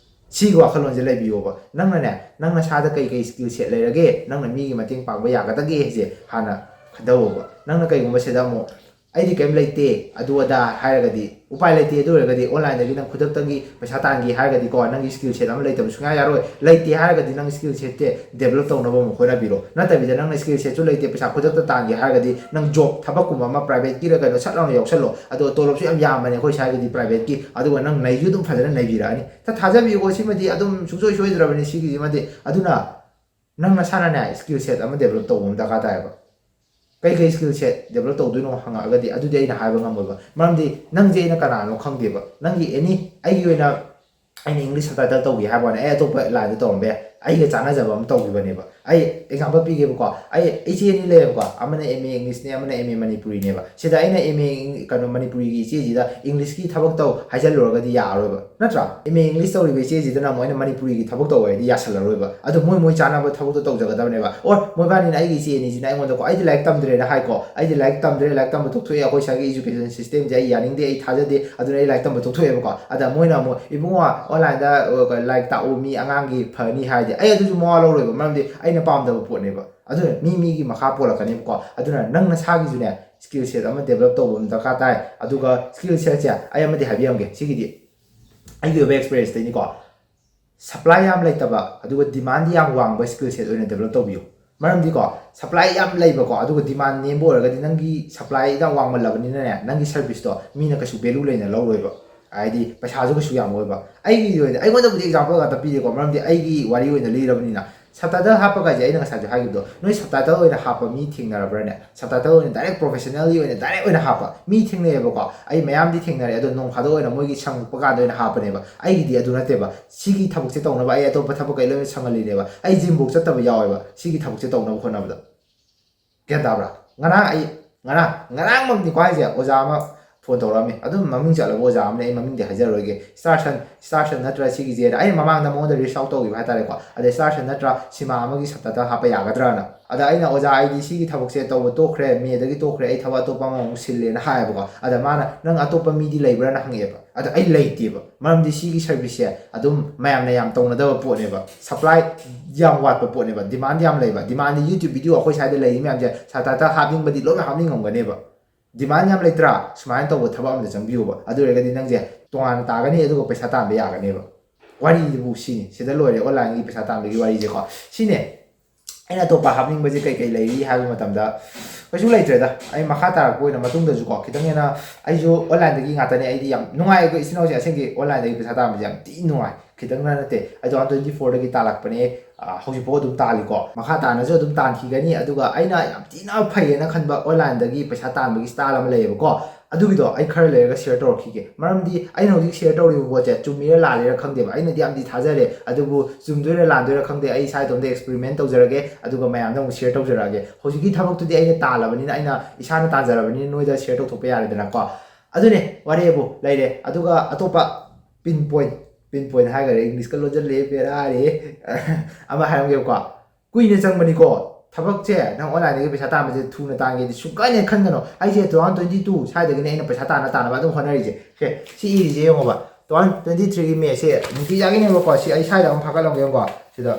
ꯁꯤꯒꯤ ꯋꯥꯈꯜꯂꯣꯟꯁꯦ ꯂꯩꯕꯤꯌꯣꯕ꯫ ꯅꯪꯅꯅꯦ, ꯅꯪ ꯅꯁꯥꯗ ꯀꯩ ꯀꯩ skill set ꯂꯩꯔꯒꯦ, ꯅꯪꯅ ꯃꯤꯒꯤ ꯃꯇꯦꯡ ꯄꯥꯡꯕ ꯌꯥꯒꯗꯒꯦ ꯍꯥꯏꯁꯦ ꯍꯥꯟꯅ ꯈꯟꯊꯧꯑꯣꯕ꯫ ꯅꯪꯅ ꯀꯩꯒꯨꯝꯕ ꯁꯤꯗ ꯑꯃꯨꯛ, "ꯑꯩꯗꯤ ꯀꯩꯝ ꯂꯩꯇꯦ, ꯑꯗꯨ ꯑꯗꯥ" ꯍꯥꯏꯔꯒꯗꯤ ꯎꯄꯥꯏ ꯂꯩꯇꯦ꯫ ꯑꯗꯨ ꯑꯣꯏꯔꯒꯗꯤ online ꯗꯒꯤ ꯅꯪ ꯈꯨꯗꯛꯇꯒꯤ ꯄꯩꯁꯥ ꯇꯥꯟꯒꯦ ꯍꯥꯏꯔꯒꯗꯤꯀꯣ, ꯅꯪꯒꯤ skill set ꯑꯃ ꯂꯩꯇꯕ ꯁꯨꯡꯌꯥ ꯌꯥꯔꯣꯏ꯫ ꯂꯩꯇꯦ ꯍꯥꯏꯔꯒꯗꯤ ꯅꯪ skill set ꯁꯦ develop ꯇꯧꯅꯕ ꯑꯃꯨꯛ ꯍꯣꯠꯅꯕꯤꯔꯣ꯫ ꯅꯠꯇꯕꯤꯗ ꯅꯪꯅ skill set ꯁꯨ ꯂꯩꯇꯦ, ꯄꯩꯁꯥ ꯈꯨꯗꯛꯇ ꯇꯥꯟꯒꯦ ꯍꯥꯏꯔꯒꯗꯤ ꯅꯪ job ꯊꯕꯛꯀꯨꯝꯕ ꯑꯃ private ꯀꯤꯔ ꯀꯩꯅꯣ ꯁꯠ ꯂꯥꯎꯅ ꯌꯥꯎꯁꯜꯂꯣ, ꯑꯗꯣ ꯇꯣꯂꯣꯞꯁꯨ ꯌꯥꯝ ꯌꯥꯝꯕꯅꯦ ꯑꯩꯈꯣꯏ ꯁ꯭ꯋꯥꯏꯒꯤꯗꯤ private ꯀꯤ, ꯑꯗꯨꯒ ꯅꯪ ꯅꯩꯁꯨ ꯑꯗꯨꯝ ꯐꯖꯅ ꯅꯩꯕꯤꯔꯛꯑꯅꯤ꯫ ꯊꯥ-, ꯊꯥꯖꯕꯤꯌꯨꯀꯣ, ꯁꯤꯃꯗꯤ ꯑꯗꯨꯝ ꯁꯨꯡꯁꯣꯏ ꯁꯣꯏꯗ꯭ꯔꯕꯅꯤ ꯁꯤꯒꯤꯁꯤꯃꯗꯤ꯫ ꯑꯗꯨꯅ ꯅꯪ ꯅꯁꯥꯅꯅꯦ skill set ꯑꯃ develop ꯇꯧꯕ ꯑꯃ ꯗꯔꯀꯥꯔ ꯇꯥꯏꯌꯦꯕ꯫ ꯀꯩ ꯀꯩ skill set develop ꯇꯧꯗꯣꯏꯅꯣ ꯍꯪꯉꯛꯑꯒꯗꯤ ꯑꯗꯨꯗꯤ ꯑꯩꯅ ꯍꯥꯏꯕ ꯉꯝꯃꯣꯏꯕ꯫ ꯃꯔꯝꯗꯤ ꯅꯪꯁꯦ ꯑꯩꯅ ꯀꯅꯥꯅꯣ ꯈꯪꯗꯦꯕ꯫ ꯅꯪꯒꯤ any, ꯑꯩꯒꯤ ꯑꯣꯏꯅ ꯑꯩꯅ English subtitle ꯇꯧꯒꯦ ꯍꯥꯏꯕ ꯋꯥꯅꯤ, ꯑꯩ ꯑꯇꯣꯞꯄ line ꯗ ꯇꯧꯔꯝꯕ ꯌꯥꯏ꯫ ꯑꯩꯒ ꯆꯥꯟꯅꯖꯕ ꯑꯃ ꯇꯧꯈꯤꯕꯅꯦꯕ꯫ ꯑꯩ example ꯄꯤꯒꯦꯕꯀꯣ꯫ ꯑꯩ ꯏꯆꯦ ꯑꯅꯤ ꯂꯩꯌꯦꯕꯀꯣ, ꯑꯃꯅ M A English ꯅꯦ, ꯑꯃꯅ M A Manipuri ꯅꯦꯕ꯫ ꯁꯤꯗ ꯑꯩꯅ M A ꯀꯩꯅꯣ ꯃꯅꯤꯄꯨꯔꯤꯒꯤ ꯏꯆꯦꯁꯤꯗ English ꯀꯤ ꯊꯕꯛ ꯇꯧ ꯍꯥꯏꯖꯜꯂꯨꯔꯒꯗꯤ ꯌꯥꯔꯔꯣꯏꯕ, ꯅꯠꯇ꯭ꯔꯥ? M A English ꯇꯧꯔꯤꯕ ꯏꯆꯦꯁꯤꯗꯅ ꯑꯃꯨꯛ ꯑꯩꯅ ꯃꯅꯤꯄꯨꯔꯤꯒꯤ ꯊꯕꯛ ꯇꯧ ꯍꯥꯏꯗꯤ ꯌꯥꯁꯜꯂꯔꯣꯏꯕ꯫ ꯑꯗꯣ ꯃꯣꯏ ꯃꯣꯏ ꯆꯥꯅꯕ ꯊꯕꯛꯇꯣ ꯇꯧꯖꯒꯗꯕꯅꯦꯕ꯫ Or ꯃꯣꯏꯕꯥꯅꯤꯅ, ꯑꯩꯒꯤ ꯏꯆꯦ ꯑꯅꯤꯁꯤꯅ ꯑꯩꯉꯣꯟꯗꯀꯣ, "ꯑꯩꯗꯤ ꯂꯥꯏꯔꯤꯛ ꯇꯝꯗ꯭ꯔꯦꯅ" ꯍꯥꯏꯀꯣ, "ꯑꯩꯗꯤ ꯂꯥꯏꯔꯤꯛ ꯇꯝꯗ꯭ꯔꯦ, ꯂꯥꯏꯔꯤꯛ ꯇꯝꯕ ꯇꯣꯛꯊꯣꯛꯑꯦ, ꯑꯩꯈꯣꯏ ꯁ꯭ꯋꯥꯏꯒꯤ education system ꯁꯦ ꯑꯩ ꯌꯥꯅꯤꯡꯗꯦ, ꯑꯩ ꯊꯥꯖꯗꯦ, ꯑꯗꯨꯅ ꯑꯩ ꯂꯥꯏꯔꯤꯛ ꯇꯝꯕ ꯇꯣꯛꯊꯣꯛꯑꯦꯕꯀꯣ"꯫ ꯑꯗ ꯃꯣꯏꯅ ꯑꯃꯨꯛ, "ꯏꯕꯨꯡꯉꯣ, online ꯗ, ꯑ, ꯂꯥꯏꯔꯤꯛ ꯇꯥꯛꯎ, ꯃꯤ ꯑꯉꯥꯡꯒꯤ ꯐꯅꯤ" ꯍꯥꯏꯔꯗꯤ ꯑꯩ ꯑꯗꯨꯁꯨ ꯃꯋꯥ ꯂꯧꯔꯣꯏꯕ, ꯃꯔꯝꯗꯤ ꯑꯩꯅ ꯄꯥꯝꯗꯕ ꯄꯣꯠꯅꯦꯕ꯫ ꯑꯗꯨꯅ ꯃꯤ ꯃꯤꯒꯤ ꯃꯈꯥ ꯄꯣꯜꯂꯛꯀꯅꯦꯕꯀꯣ꯫ ꯑꯗꯨꯅ ꯅꯪ ꯅꯁꯥꯒꯤꯁꯨꯅꯦ, skill set ꯑꯃ develop ꯇꯧꯕ ꯑꯃ ꯗꯔꯀꯥꯔ ꯇꯥꯏ꯫ ꯑꯗꯨꯒ skill set ꯁꯦ ꯑꯩ ꯑꯃꯗꯤ ꯍꯥꯏꯕꯤꯔꯝꯒꯦ ꯁꯤꯒꯤꯗꯤ, ꯑꯩꯒꯤ ꯑꯣꯏꯕ experience ꯇꯩꯅꯤꯀꯣ꯫ Supply ꯌꯥꯝ ꯂꯩꯇꯕ ꯑꯗꯨꯒ demand ꯗꯤ ꯌꯥꯝ ꯋꯥꯡꯕ skill set ꯑꯣꯏꯅ develop ꯇꯧꯕꯤꯌꯨ꯫ ꯃꯔꯝꯗꯤꯀꯣ, supply ꯌꯥꯝ ꯂꯩꯕꯀꯣ, ꯑꯗꯨꯒ demand ꯅꯦꯝꯕ ꯑꯣꯏꯔꯒꯗꯤ, ꯅꯪꯒꯤ supply ꯌꯥꯝ ꯋꯥꯡꯃꯜꯂꯕꯅꯤꯅꯅꯦ, ꯅꯪꯒꯤ service ꯇꯣ ꯃꯤꯅ ꯀꯩꯁꯨ value ꯂꯩꯅ ꯂꯧꯔꯣꯏꯕ꯫ ꯍꯥꯏꯗꯤ ꯄꯩꯁꯥꯁꯨ ꯀꯩꯁꯨ ꯌꯥꯝ ꯑꯣꯏꯕ꯫ ꯑꯩꯒꯤ ꯑꯣꯏꯅ, ꯑꯩꯉꯣꯟꯗꯕꯨꯗꯤ example ꯉꯥꯛꯇ ꯄꯤꯔꯦꯀꯣ, ꯃꯔꯝꯗꯤ ꯑꯩꯒꯤ ꯋꯥꯔꯤ ꯑꯣꯏꯅ ꯂꯤꯔꯕꯅꯤꯅ꯫ Subtitle ꯍꯥꯞꯄ ꯀꯥꯏꯁꯦ, ꯑꯩꯅ ꯉꯁꯥꯏꯁꯨ ꯍꯥꯏꯈꯤꯕꯗꯣ, ꯅꯣꯏ subtitle ꯑꯣꯏꯅ ꯍꯥꯞꯄ ꯃꯤ ꯊꯦꯡꯅꯔꯕ꯭ꯔꯥꯅꯦ? Subtitle ꯑꯣꯏꯅ direct professional ꯒꯤ ꯑꯣꯏꯅ direct ꯑꯣꯏꯅ ꯍꯥꯞꯄ ꯃꯤ ꯊꯦꯡꯅꯩꯌꯦꯕꯀꯣ꯫ ꯑꯩ ꯃꯌꯥꯝꯗꯤ ꯊꯦꯡꯅꯔꯦ, ꯑꯗꯣ ꯅꯣꯡ ꯐꯥꯗꯣꯛ ꯑꯣꯏꯅ ꯃꯣꯏꯒꯤ ꯁꯪꯉꯛꯄ ꯀꯥꯟꯗ ꯑꯣꯏꯅ ꯍꯥꯞꯄꯅꯦꯕ꯫ ꯑꯩꯒꯤꯗꯤ ꯑꯗꯨ ꯅꯠꯇꯦꯕ꯫ ꯁꯤꯒꯤ ꯊꯕꯛꯁꯦ ꯇꯧꯅꯕ ꯑꯩ ꯑꯇꯣꯞꯄ ꯊꯕꯛ ꯀꯩ ꯂꯣꯏꯅ ꯁꯪꯍꯜꯂꯤꯅꯦꯕ꯫ ꯑꯩ gym ꯐꯧ ꯆꯠꯇꯕ ꯌꯥꯎꯋꯦꯕ ꯁꯤꯒꯤ ꯊꯕꯛꯁꯦ ꯇꯧꯅꯕ ꯍꯣꯠꯅꯕꯗ꯫ ꯒ꯭ꯌꯥꯟ ꯇꯥꯕ꯭ꯔꯥ? ꯉꯔꯥꯡ ꯑꯩ, ꯉꯔꯥꯡ, ꯉꯔꯥꯡꯃꯛꯅꯤꯀꯣ ꯍꯥꯏꯁꯦ, ꯑꯣꯖꯥ ꯑꯃ phone ꯇꯧꯔꯛꯑꯝꯃꯤ꯫ ꯑꯗꯨꯝ ꯃꯃꯤꯡ ꯆꯠꯂꯕ ꯑꯣꯖꯥ ꯑꯃꯅꯦ, ꯑꯩ ꯃꯃꯤꯡꯗꯤ ꯍꯥꯏꯖꯔꯔꯣꯏꯒꯦ꯫ Starson, Starson ꯅꯠꯇ꯭ꯔꯥ ꯁꯤꯒꯤꯁꯦꯅ ꯑꯩꯅ ꯃꯃꯥꯡꯗ ꯃꯉꯣꯟꯗ reach out ꯇꯧꯈꯤꯕ ꯍꯥꯏꯇꯥꯔꯦꯀꯣ꯫ ꯑꯗꯩ Starson ꯅꯠꯇ꯭ꯔꯥ ꯁꯤꯃꯥ ꯑꯃꯒꯤ subtitle ꯍꯥꯞꯄ ꯌꯥꯒꯗ꯭ꯔꯥꯅ꯫ ꯑꯗ ꯑꯩꯅ, "ꯑꯣꯖꯥ, ꯑꯩꯗꯤ ꯁꯤꯒꯤ ꯊꯕꯛꯁꯦ ꯇꯧꯕ ꯇꯣꯛꯈ꯭ꯔꯦ, May ꯗꯒꯤ ꯇꯣꯛꯈ꯭ꯔꯦ, ꯑꯩ ꯊꯕꯛ ꯑꯇꯣꯞꯄ ꯑꯃꯃꯨꯛ ꯁꯤꯜꯂꯦꯅ" ꯍꯥꯏꯌꯦꯕꯀꯣ꯫ ꯑꯗ ꯃꯥꯅ, "ꯅꯪ ꯑꯇꯣꯞꯄ ꯃꯤꯗꯤ ꯂꯩꯕ꯭ꯔꯥꯅ?" ꯍꯪꯉꯛꯑꯦꯕ꯫ ꯑꯗ ꯑꯩ ꯂꯩꯇꯦꯕ, ꯃꯔꯝꯗꯤ ꯁꯤꯒꯤ service ꯁꯦ ꯑꯗꯨꯝ ꯃꯌꯥꯝꯅ ꯌꯥꯝ ꯇꯧꯅꯗꯕ ꯄꯣꯠꯅꯦꯕ, supply ꯌꯥꯝ ꯋꯥꯠꯄ ꯄꯣꯠꯅꯦꯕ, demand ꯌꯥꯝ ꯂꯩꯕ꯫ Demand ꯗꯤ YouTube video ꯑꯩꯈꯣꯏ ꯁ꯭ꯋꯥꯏꯗ ꯂꯩꯔꯤ ꯃꯌꯥꯝꯁꯦ, subtitle ꯍꯥꯞꯅꯤꯡꯕꯗꯤ ꯂꯣꯏꯅ ꯍꯥꯞꯅꯤꯡꯉꯝꯒꯅꯦꯕ꯫ Demand ꯌꯥꯝ ꯂꯩꯇ꯭ꯔꯥ? ꯁꯨꯃꯥꯏꯅ ꯇꯧꯕ ꯊꯕꯛ ꯑꯃꯗ ꯆꯪꯕꯤꯌꯣꯕ, ꯑꯗꯨ ꯑꯣꯏꯔꯒꯗꯤ ꯅꯪꯁꯦ ꯇꯣꯉꯥꯟꯅ ꯇꯥꯒꯅꯤ, ꯑꯗꯨꯒ ꯄꯩꯁꯥ ꯇꯥꯟꯕ ꯌꯥꯒꯅꯦꯕ꯫ ꯋꯥꯔꯤꯗꯨꯕꯨ ꯁꯤꯅꯤ, ꯁꯤꯗ ꯂꯣꯏꯔꯦ online ꯒꯤ ꯄꯩꯁꯥ ꯇꯥꯟꯕꯒꯤ ꯋꯥꯔꯤꯁꯦꯀꯣ꯫ ꯁꯤꯅꯦ꯫ ꯑꯩꯅ ꯑꯇꯣꯞꯄ ꯍꯥꯞꯅꯤꯡꯕꯁꯦ ꯀꯩ ꯀꯩ ꯂꯩꯔꯤ ꯍꯥꯏꯕ ꯃꯇꯝꯗ, ꯀꯩꯁꯨ ꯂꯩꯇ꯭ꯔꯦꯗ꯫ ꯑꯩ ꯃꯈꯥ ꯇꯥꯔꯛꯄ ꯑꯣꯏꯅ ꯃꯇꯨꯡꯗꯁꯨꯀꯣ, ꯈꯤꯇꯪ ꯍꯦꯟꯅ, ꯑꯩꯁꯨ online ꯗꯒꯤ ꯉꯥꯛꯇꯅꯦ, ꯑꯩꯗꯤ ꯌꯥꯝ ꯅꯨꯡꯉꯥꯏ꯫ ꯑꯩꯈꯣꯏ ꯏꯆꯤꯟ ꯏꯅꯥꯎꯁꯦ ꯑꯁꯦꯡꯒꯤ online ꯗꯒꯤ ꯄꯩꯁꯥ ꯇꯥꯟꯕꯁꯦ ꯌꯥꯝ ꯊꯤ ꯅꯨꯡꯉꯥꯏ꯫ ꯈꯤꯇꯪꯅ ꯅꯠꯇꯦ, ꯑꯩ two thousand twenty four ꯗꯒꯤ ꯇꯥꯜꯂꯛꯄꯅꯦ, ꯑ, ꯍꯧꯖꯤꯛꯐꯥꯎ ꯑꯗꯨꯝ ꯇꯥꯜꯂꯤꯀꯣ꯫ ꯃꯈꯥ ꯇꯥꯅꯁꯨ ꯑꯗꯨꯝ ꯇꯥꯟꯈꯤꯒꯅꯤ꯫ ꯑꯗꯨꯒ ꯑꯩꯅ ꯌꯥꯝ ꯊꯤꯅ ꯐꯩꯌꯦꯅ ꯈꯟꯕ online ꯗꯒꯤ ꯄꯩꯁꯥ ꯇꯥꯟꯕꯒꯤ style ꯑꯃ ꯂꯩꯌꯦꯕꯀꯣ꯫ ꯑꯗꯨꯒꯤꯗꯣ ꯑꯩ ꯈꯔ ꯂꯩꯔꯒ ꯁꯤꯌꯔ ꯇꯧꯔꯛꯈꯤꯒꯦ꯫ ꯃꯔꯝꯗꯤ ꯑꯩꯅ ꯍꯧꯖꯤꯛ ꯁꯤꯌꯔ ꯇꯧꯔꯤꯕ ꯄꯣꯠꯁꯦ ꯆꯨꯝꯃꯤꯔ ꯂꯥꯜꯂꯤꯔ ꯈꯪꯗꯦꯕ꯫ ꯑꯩꯅꯗꯤ ꯌꯥꯝꯗꯤ ꯊꯥꯖꯔꯦ, ꯑꯗꯨꯕꯨ ꯆꯨꯝꯗꯣꯏꯔ ꯂꯥꯟꯗꯣꯏꯔ ꯈꯪꯗꯦ꯫ ꯑꯩ ꯏꯁꯥ ꯏꯇꯣꯝꯇ ꯑꯦꯛꯁꯄꯦꯔꯤꯃꯦꯟ ꯇꯧꯖꯔꯒꯦ, ꯑꯗꯨꯒ ꯃꯌꯥꯝꯗ ꯑꯃꯨꯛ ꯁꯤꯌꯔ ꯇꯧꯖꯔꯛꯑꯒꯦ꯫ ꯍꯧꯖꯤꯛꯀꯤ ꯊꯕꯛꯇꯨꯗꯤ ꯑꯩꯅ ꯇꯥꯜꯂꯕꯅꯤꯅ, ꯑꯩꯅ ꯏꯁꯥꯅ ꯇꯥꯟꯖꯔꯕꯅꯤꯅ ꯅꯣꯏꯗ ꯁꯤꯌꯔ ꯇꯧꯊꯣꯛꯄ ꯌꯥꯔꯦꯗꯅꯀꯣ꯫ ꯑꯗꯨꯅꯦ, ꯋꯥꯔꯤꯕꯨ ꯂꯩꯔꯦ꯫ ꯑꯗꯨꯒ ꯑꯇꯣꯞꯄ ꯄꯤꯟ ꯄꯣꯏꯟ, ꯄꯤꯟ ꯄꯣꯏꯟ ꯍꯥꯏꯈꯔꯦ, ꯏꯪꯂꯤꯁꯀ ꯂꯣꯟꯁꯤꯜꯂꯦ, ꯕꯦꯔꯥꯔꯦ꯫ ꯑꯃ ꯍꯥꯏꯔꯝꯒꯦꯕꯀꯣ, ꯀꯨꯏꯅ ꯆꯪꯕꯅꯤꯀꯣ ꯊꯕꯛꯁꯦ꯫ ꯅꯪ ꯑꯣꯟꯂꯥꯏꯟꯗꯒꯤ ꯄꯩꯁꯥ ꯇꯥꯟꯕꯁꯦ ꯊꯨꯅ ꯇꯥꯟꯒꯦꯗꯤ ꯁꯨꯡꯀꯟ ꯍꯦꯛ ꯈꯟꯒꯅꯣ꯫ ꯑꯩꯁꯦ two thousand twenty two ꯁ꯭ꯋꯥꯏꯗꯒꯤꯅꯦ ꯑꯩꯅ ꯄꯩꯁꯥ ꯇꯥꯟꯅ ꯇꯥꯟꯅꯕ ꯑꯗꯨꯝ ꯍꯣꯠꯅꯔꯤꯁꯦ꯫ ꯁꯦ, ꯁꯤ ꯏꯔꯤꯁꯦ ꯌꯦꯡꯉꯣꯕ, two thousand twenty three ꯒꯤ ꯃꯦꯁꯦ ꯅꯨꯡꯇꯤꯖꯥꯒꯤꯅꯦꯕꯀꯣ꯫ ꯁꯤ ꯑꯩ ꯁ꯭ꯋꯥꯏꯗ ꯑꯃꯨꯛ ꯐꯥꯒꯠꯂꯝꯒꯦ, ꯌꯦꯡꯉꯣꯀꯣ꯫ ꯁꯤꯗ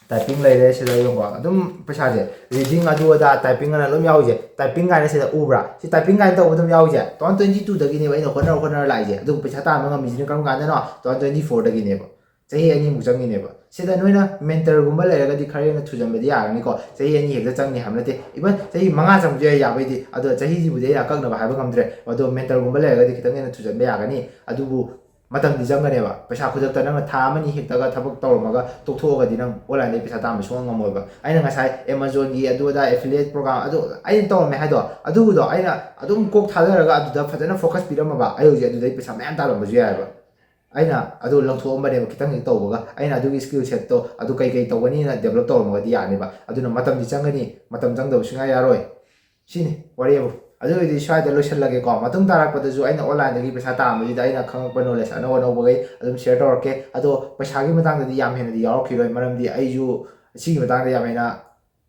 ꯇꯥꯏꯄꯤꯡ ꯂꯩꯔꯦ, ꯁꯤꯗ ꯌꯦꯡꯉꯣ꯫ ꯑꯗꯨꯝ ꯄꯩꯁꯥꯁꯦ, ꯔꯤꯗꯤꯡ ꯑꯗꯨ ꯑꯗꯥ, ꯇꯥꯏꯄꯤꯡ ꯑꯅ ꯑꯗꯨꯝ ꯌꯥꯎꯔꯤꯁꯦ꯫ ꯇꯥꯏꯄꯤꯡ ꯀꯥꯏꯅ ꯁꯤꯗ ꯎꯕ꯭ꯔꯥ? ꯁꯤ ꯇꯥꯏꯄꯤꯡ ꯀꯥꯏꯅ ꯇꯧꯕ ꯑꯗꯨꯝ ꯌꯥꯎꯔꯤꯁꯦ꯫ Two thousand twenty two ꯗꯒꯤꯅꯦꯕ ꯑꯩꯅ ꯍꯣꯠꯅꯔ ꯍꯣꯠꯅꯔ ꯂꯥꯛꯏꯁꯦ꯫ ꯑꯗꯨꯒ ꯄꯩꯁꯥ ꯇꯥꯟꯕ ꯉꯝꯃꯤꯁꯤꯅ ꯀꯔꯝ ꯀꯥꯟꯗꯅꯣ? Two thousand twenty four ꯗꯒꯤꯅꯦꯕ꯫ ꯆꯍꯤ ꯑꯅꯤꯃꯨꯛ ꯆꯪꯉꯤꯅꯦꯕ꯫ ꯁꯤꯗ ꯅꯣꯏꯅ ꯃꯦꯟꯇꯔꯒꯨꯝꯕ ꯂꯩꯔꯒꯗꯤ ꯈꯔ ꯍꯦꯟꯅ ꯊꯨꯖꯟꯕꯗꯤ ꯌꯥꯒꯅꯤꯀꯣ꯫ ꯆꯍꯤ ꯑꯅꯤ ꯍꯦꯛꯇ ꯆꯪꯅꯤ ꯍꯥꯏꯕ ꯅꯠꯇꯦ꯫ Even ꯆꯍꯤ ꯃꯉꯥ ꯆꯪꯕꯁꯨ ꯌꯥꯏ, ꯌꯥꯕꯩꯗꯤ꯫ ꯑꯗꯣ ꯆꯍꯤꯁꯤꯕꯨꯗꯤ ꯑꯩꯅ ꯑꯀꯛꯅꯕ ꯍꯥꯏꯕ ꯉꯝꯗ꯭ꯔꯦ꯫ ꯑꯗꯣ ꯃꯦꯟꯇꯔꯒꯨꯝꯕ ꯂꯩꯔꯒꯗꯤ ꯈꯤꯇꯪ ꯍꯦꯟꯅ ꯊꯨꯖꯟꯕ ꯌꯥꯒꯅꯤ꯫ ꯑꯗꯨꯕꯨ ꯃꯇꯝꯗꯤ ꯆꯪꯒꯅꯦꯕ꯫ ꯄꯩꯁꯥ ꯈꯨꯗꯛꯇ ꯅꯪꯅ ꯊꯥ ꯑꯃꯅꯤ ꯍꯦꯛꯇꯒ ꯊꯕꯛ ꯇꯧꯔꯝꯃꯒ ꯇꯣꯛꯊꯣꯛꯑꯒꯗꯤ ꯅꯪ ꯑꯣꯟꯂꯥꯏꯟꯗꯒꯤ ꯄꯩꯁꯥ ꯇꯥꯟꯕ ꯁꯨꯡꯉꯝ ꯉꯝꯃꯣꯏꯕ꯫ ꯑꯩꯅ ꯉꯁꯥꯏ Amazonꯒꯤ ꯑꯗꯨ ꯑꯗꯥ affiliate program ꯑꯗꯨ ꯑꯩꯅ ꯇꯧꯔꯝꯃꯦ ꯍꯥꯏꯗꯣ, ꯑꯗꯨꯗꯣ ꯑꯩꯅ ꯑꯗꯨꯝ ꯀꯣꯛ ꯊꯥꯗꯔꯒ ꯑꯗꯨꯗ ꯐꯖꯅ focus ꯄꯤꯔꯝꯃꯕ, ꯑꯩ ꯍꯧꯖꯤꯛ ꯑꯗꯨꯗꯩ ꯄꯩꯁꯥ ꯃꯌꯥꯝ ꯇꯥꯜꯂꯝꯕꯁꯨ ꯌꯥꯏꯑꯕ꯫ ꯑꯩꯅ ꯑꯗꯨ ꯂꯧꯊꯣꯛꯑꯝꯕꯅꯦꯕ, ꯈꯤꯇꯪ ꯍꯦꯛ ꯇꯧꯕꯒ꯫ ꯑꯩꯅ ꯑꯗꯨꯒꯤ skill setꯇꯣ ꯑꯗꯨ ꯀꯩ ꯀꯩ ꯇꯧꯒꯅꯤꯅ develop ꯇꯧꯔꯝꯃꯒꯗꯤ ꯌꯥꯅꯦꯕ꯫ ꯑꯗꯨꯅ ꯃꯇꯝꯗꯤ ꯆꯪꯒꯅꯤ, ꯃꯇꯝ ꯆꯪꯗꯕ ꯁꯨꯡꯌꯥ ꯌꯥꯔꯣꯏ꯫ ꯁꯤꯅꯤ ꯋꯥꯔꯤꯕꯨ꯫ ꯑꯗꯨ ꯑꯣꯏꯔꯗꯤ ꯁ꯭ꯋꯥꯏꯗ ꯂꯣꯏꯁꯤꯜꯂꯒꯦꯀꯣ꯫ ꯃꯇꯨꯡ ꯇꯥꯔꯛꯄꯗꯁꯨ ꯑꯩꯅ ꯑꯣꯟꯂꯥꯏꯟꯗꯒꯤ ꯄꯩꯁꯥ ꯇꯥꯟꯕꯁꯤꯗ ꯑꯩꯅ ꯈꯪꯉꯛꯄ knowledge ꯑꯅꯧ ꯑꯅꯧꯕꯈꯩ ꯑꯗꯨꯝ share ꯇꯧꯔꯛꯀꯦ꯫ ꯑꯗꯣ ꯄꯩꯁꯥꯒꯤ ꯃꯇꯥꯡꯗꯗꯤ ꯌꯥꯝ ꯍꯦꯟꯅꯗꯤ ꯌꯥꯎꯔꯛꯈꯤꯔꯣꯏ, ꯃꯔꯝꯗꯤ ꯑꯩꯁꯨ ꯁꯤꯒꯤ ꯃꯇꯥꯡꯗ ꯌꯥꯝ ꯍꯦꯟꯅ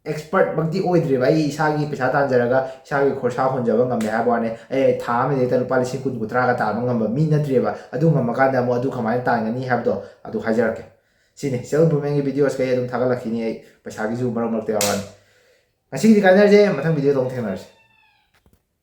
expert ꯃꯛꯇꯤ ꯑꯣꯏꯗ꯭ꯔꯤꯕ꯫ ꯑꯩ ꯏꯁꯥꯒꯤ ꯄꯩꯁꯥ ꯇꯥꯟꯖꯔꯒ ꯏꯁꯥꯒꯤ ꯈꯣꯔꯁꯥ ꯍꯣꯟꯖꯕ ꯉꯝꯃꯦ ꯍꯥꯏꯕ ꯋꯥꯅꯤ꯫ ꯑꯩ ꯊꯥ ꯑꯃꯗ ꯍꯦꯛꯇ ꯂꯨꯄꯥ ꯂꯤꯁꯤꯡ ꯀꯨꯟ ꯀꯨꯟꯊ꯭ꯔꯥꯒ ꯇꯥꯟꯕ ꯉꯝꯕ ꯃꯤ ꯅꯠꯇ꯭ꯔꯤꯕ꯫ ꯑꯗꯨ ꯉꯝꯃꯀꯥꯟꯗ ꯑꯃꯨꯛ ꯑꯗꯨ ꯀꯃꯥꯏꯅ ꯇꯥꯟꯒꯅꯤ ꯍꯥꯏꯕꯗꯣ ꯑꯗꯨ ꯍꯥꯏꯖꯔꯛꯀꯦ꯫ ꯁꯤꯅꯤ self improvementꯀꯤ videosꯈꯩ ꯑꯗꯨꯝ ꯊꯥꯒꯠꯂꯛꯈꯤꯅꯤ ꯑꯩ꯫ ꯄꯩꯁꯥꯒꯤꯁꯨ ꯃꯔꯛ ꯃꯔꯛꯇ ꯌꯥꯎꯔꯛꯑꯅꯤ꯫ ꯉꯁꯤꯒꯤꯗꯤ ꯀꯥꯏꯅꯔꯁꯦ, ꯃꯊꯪ videoꯗ ꯑꯃꯨꯛ ꯊꯦꯡꯅꯔꯁꯦ꯫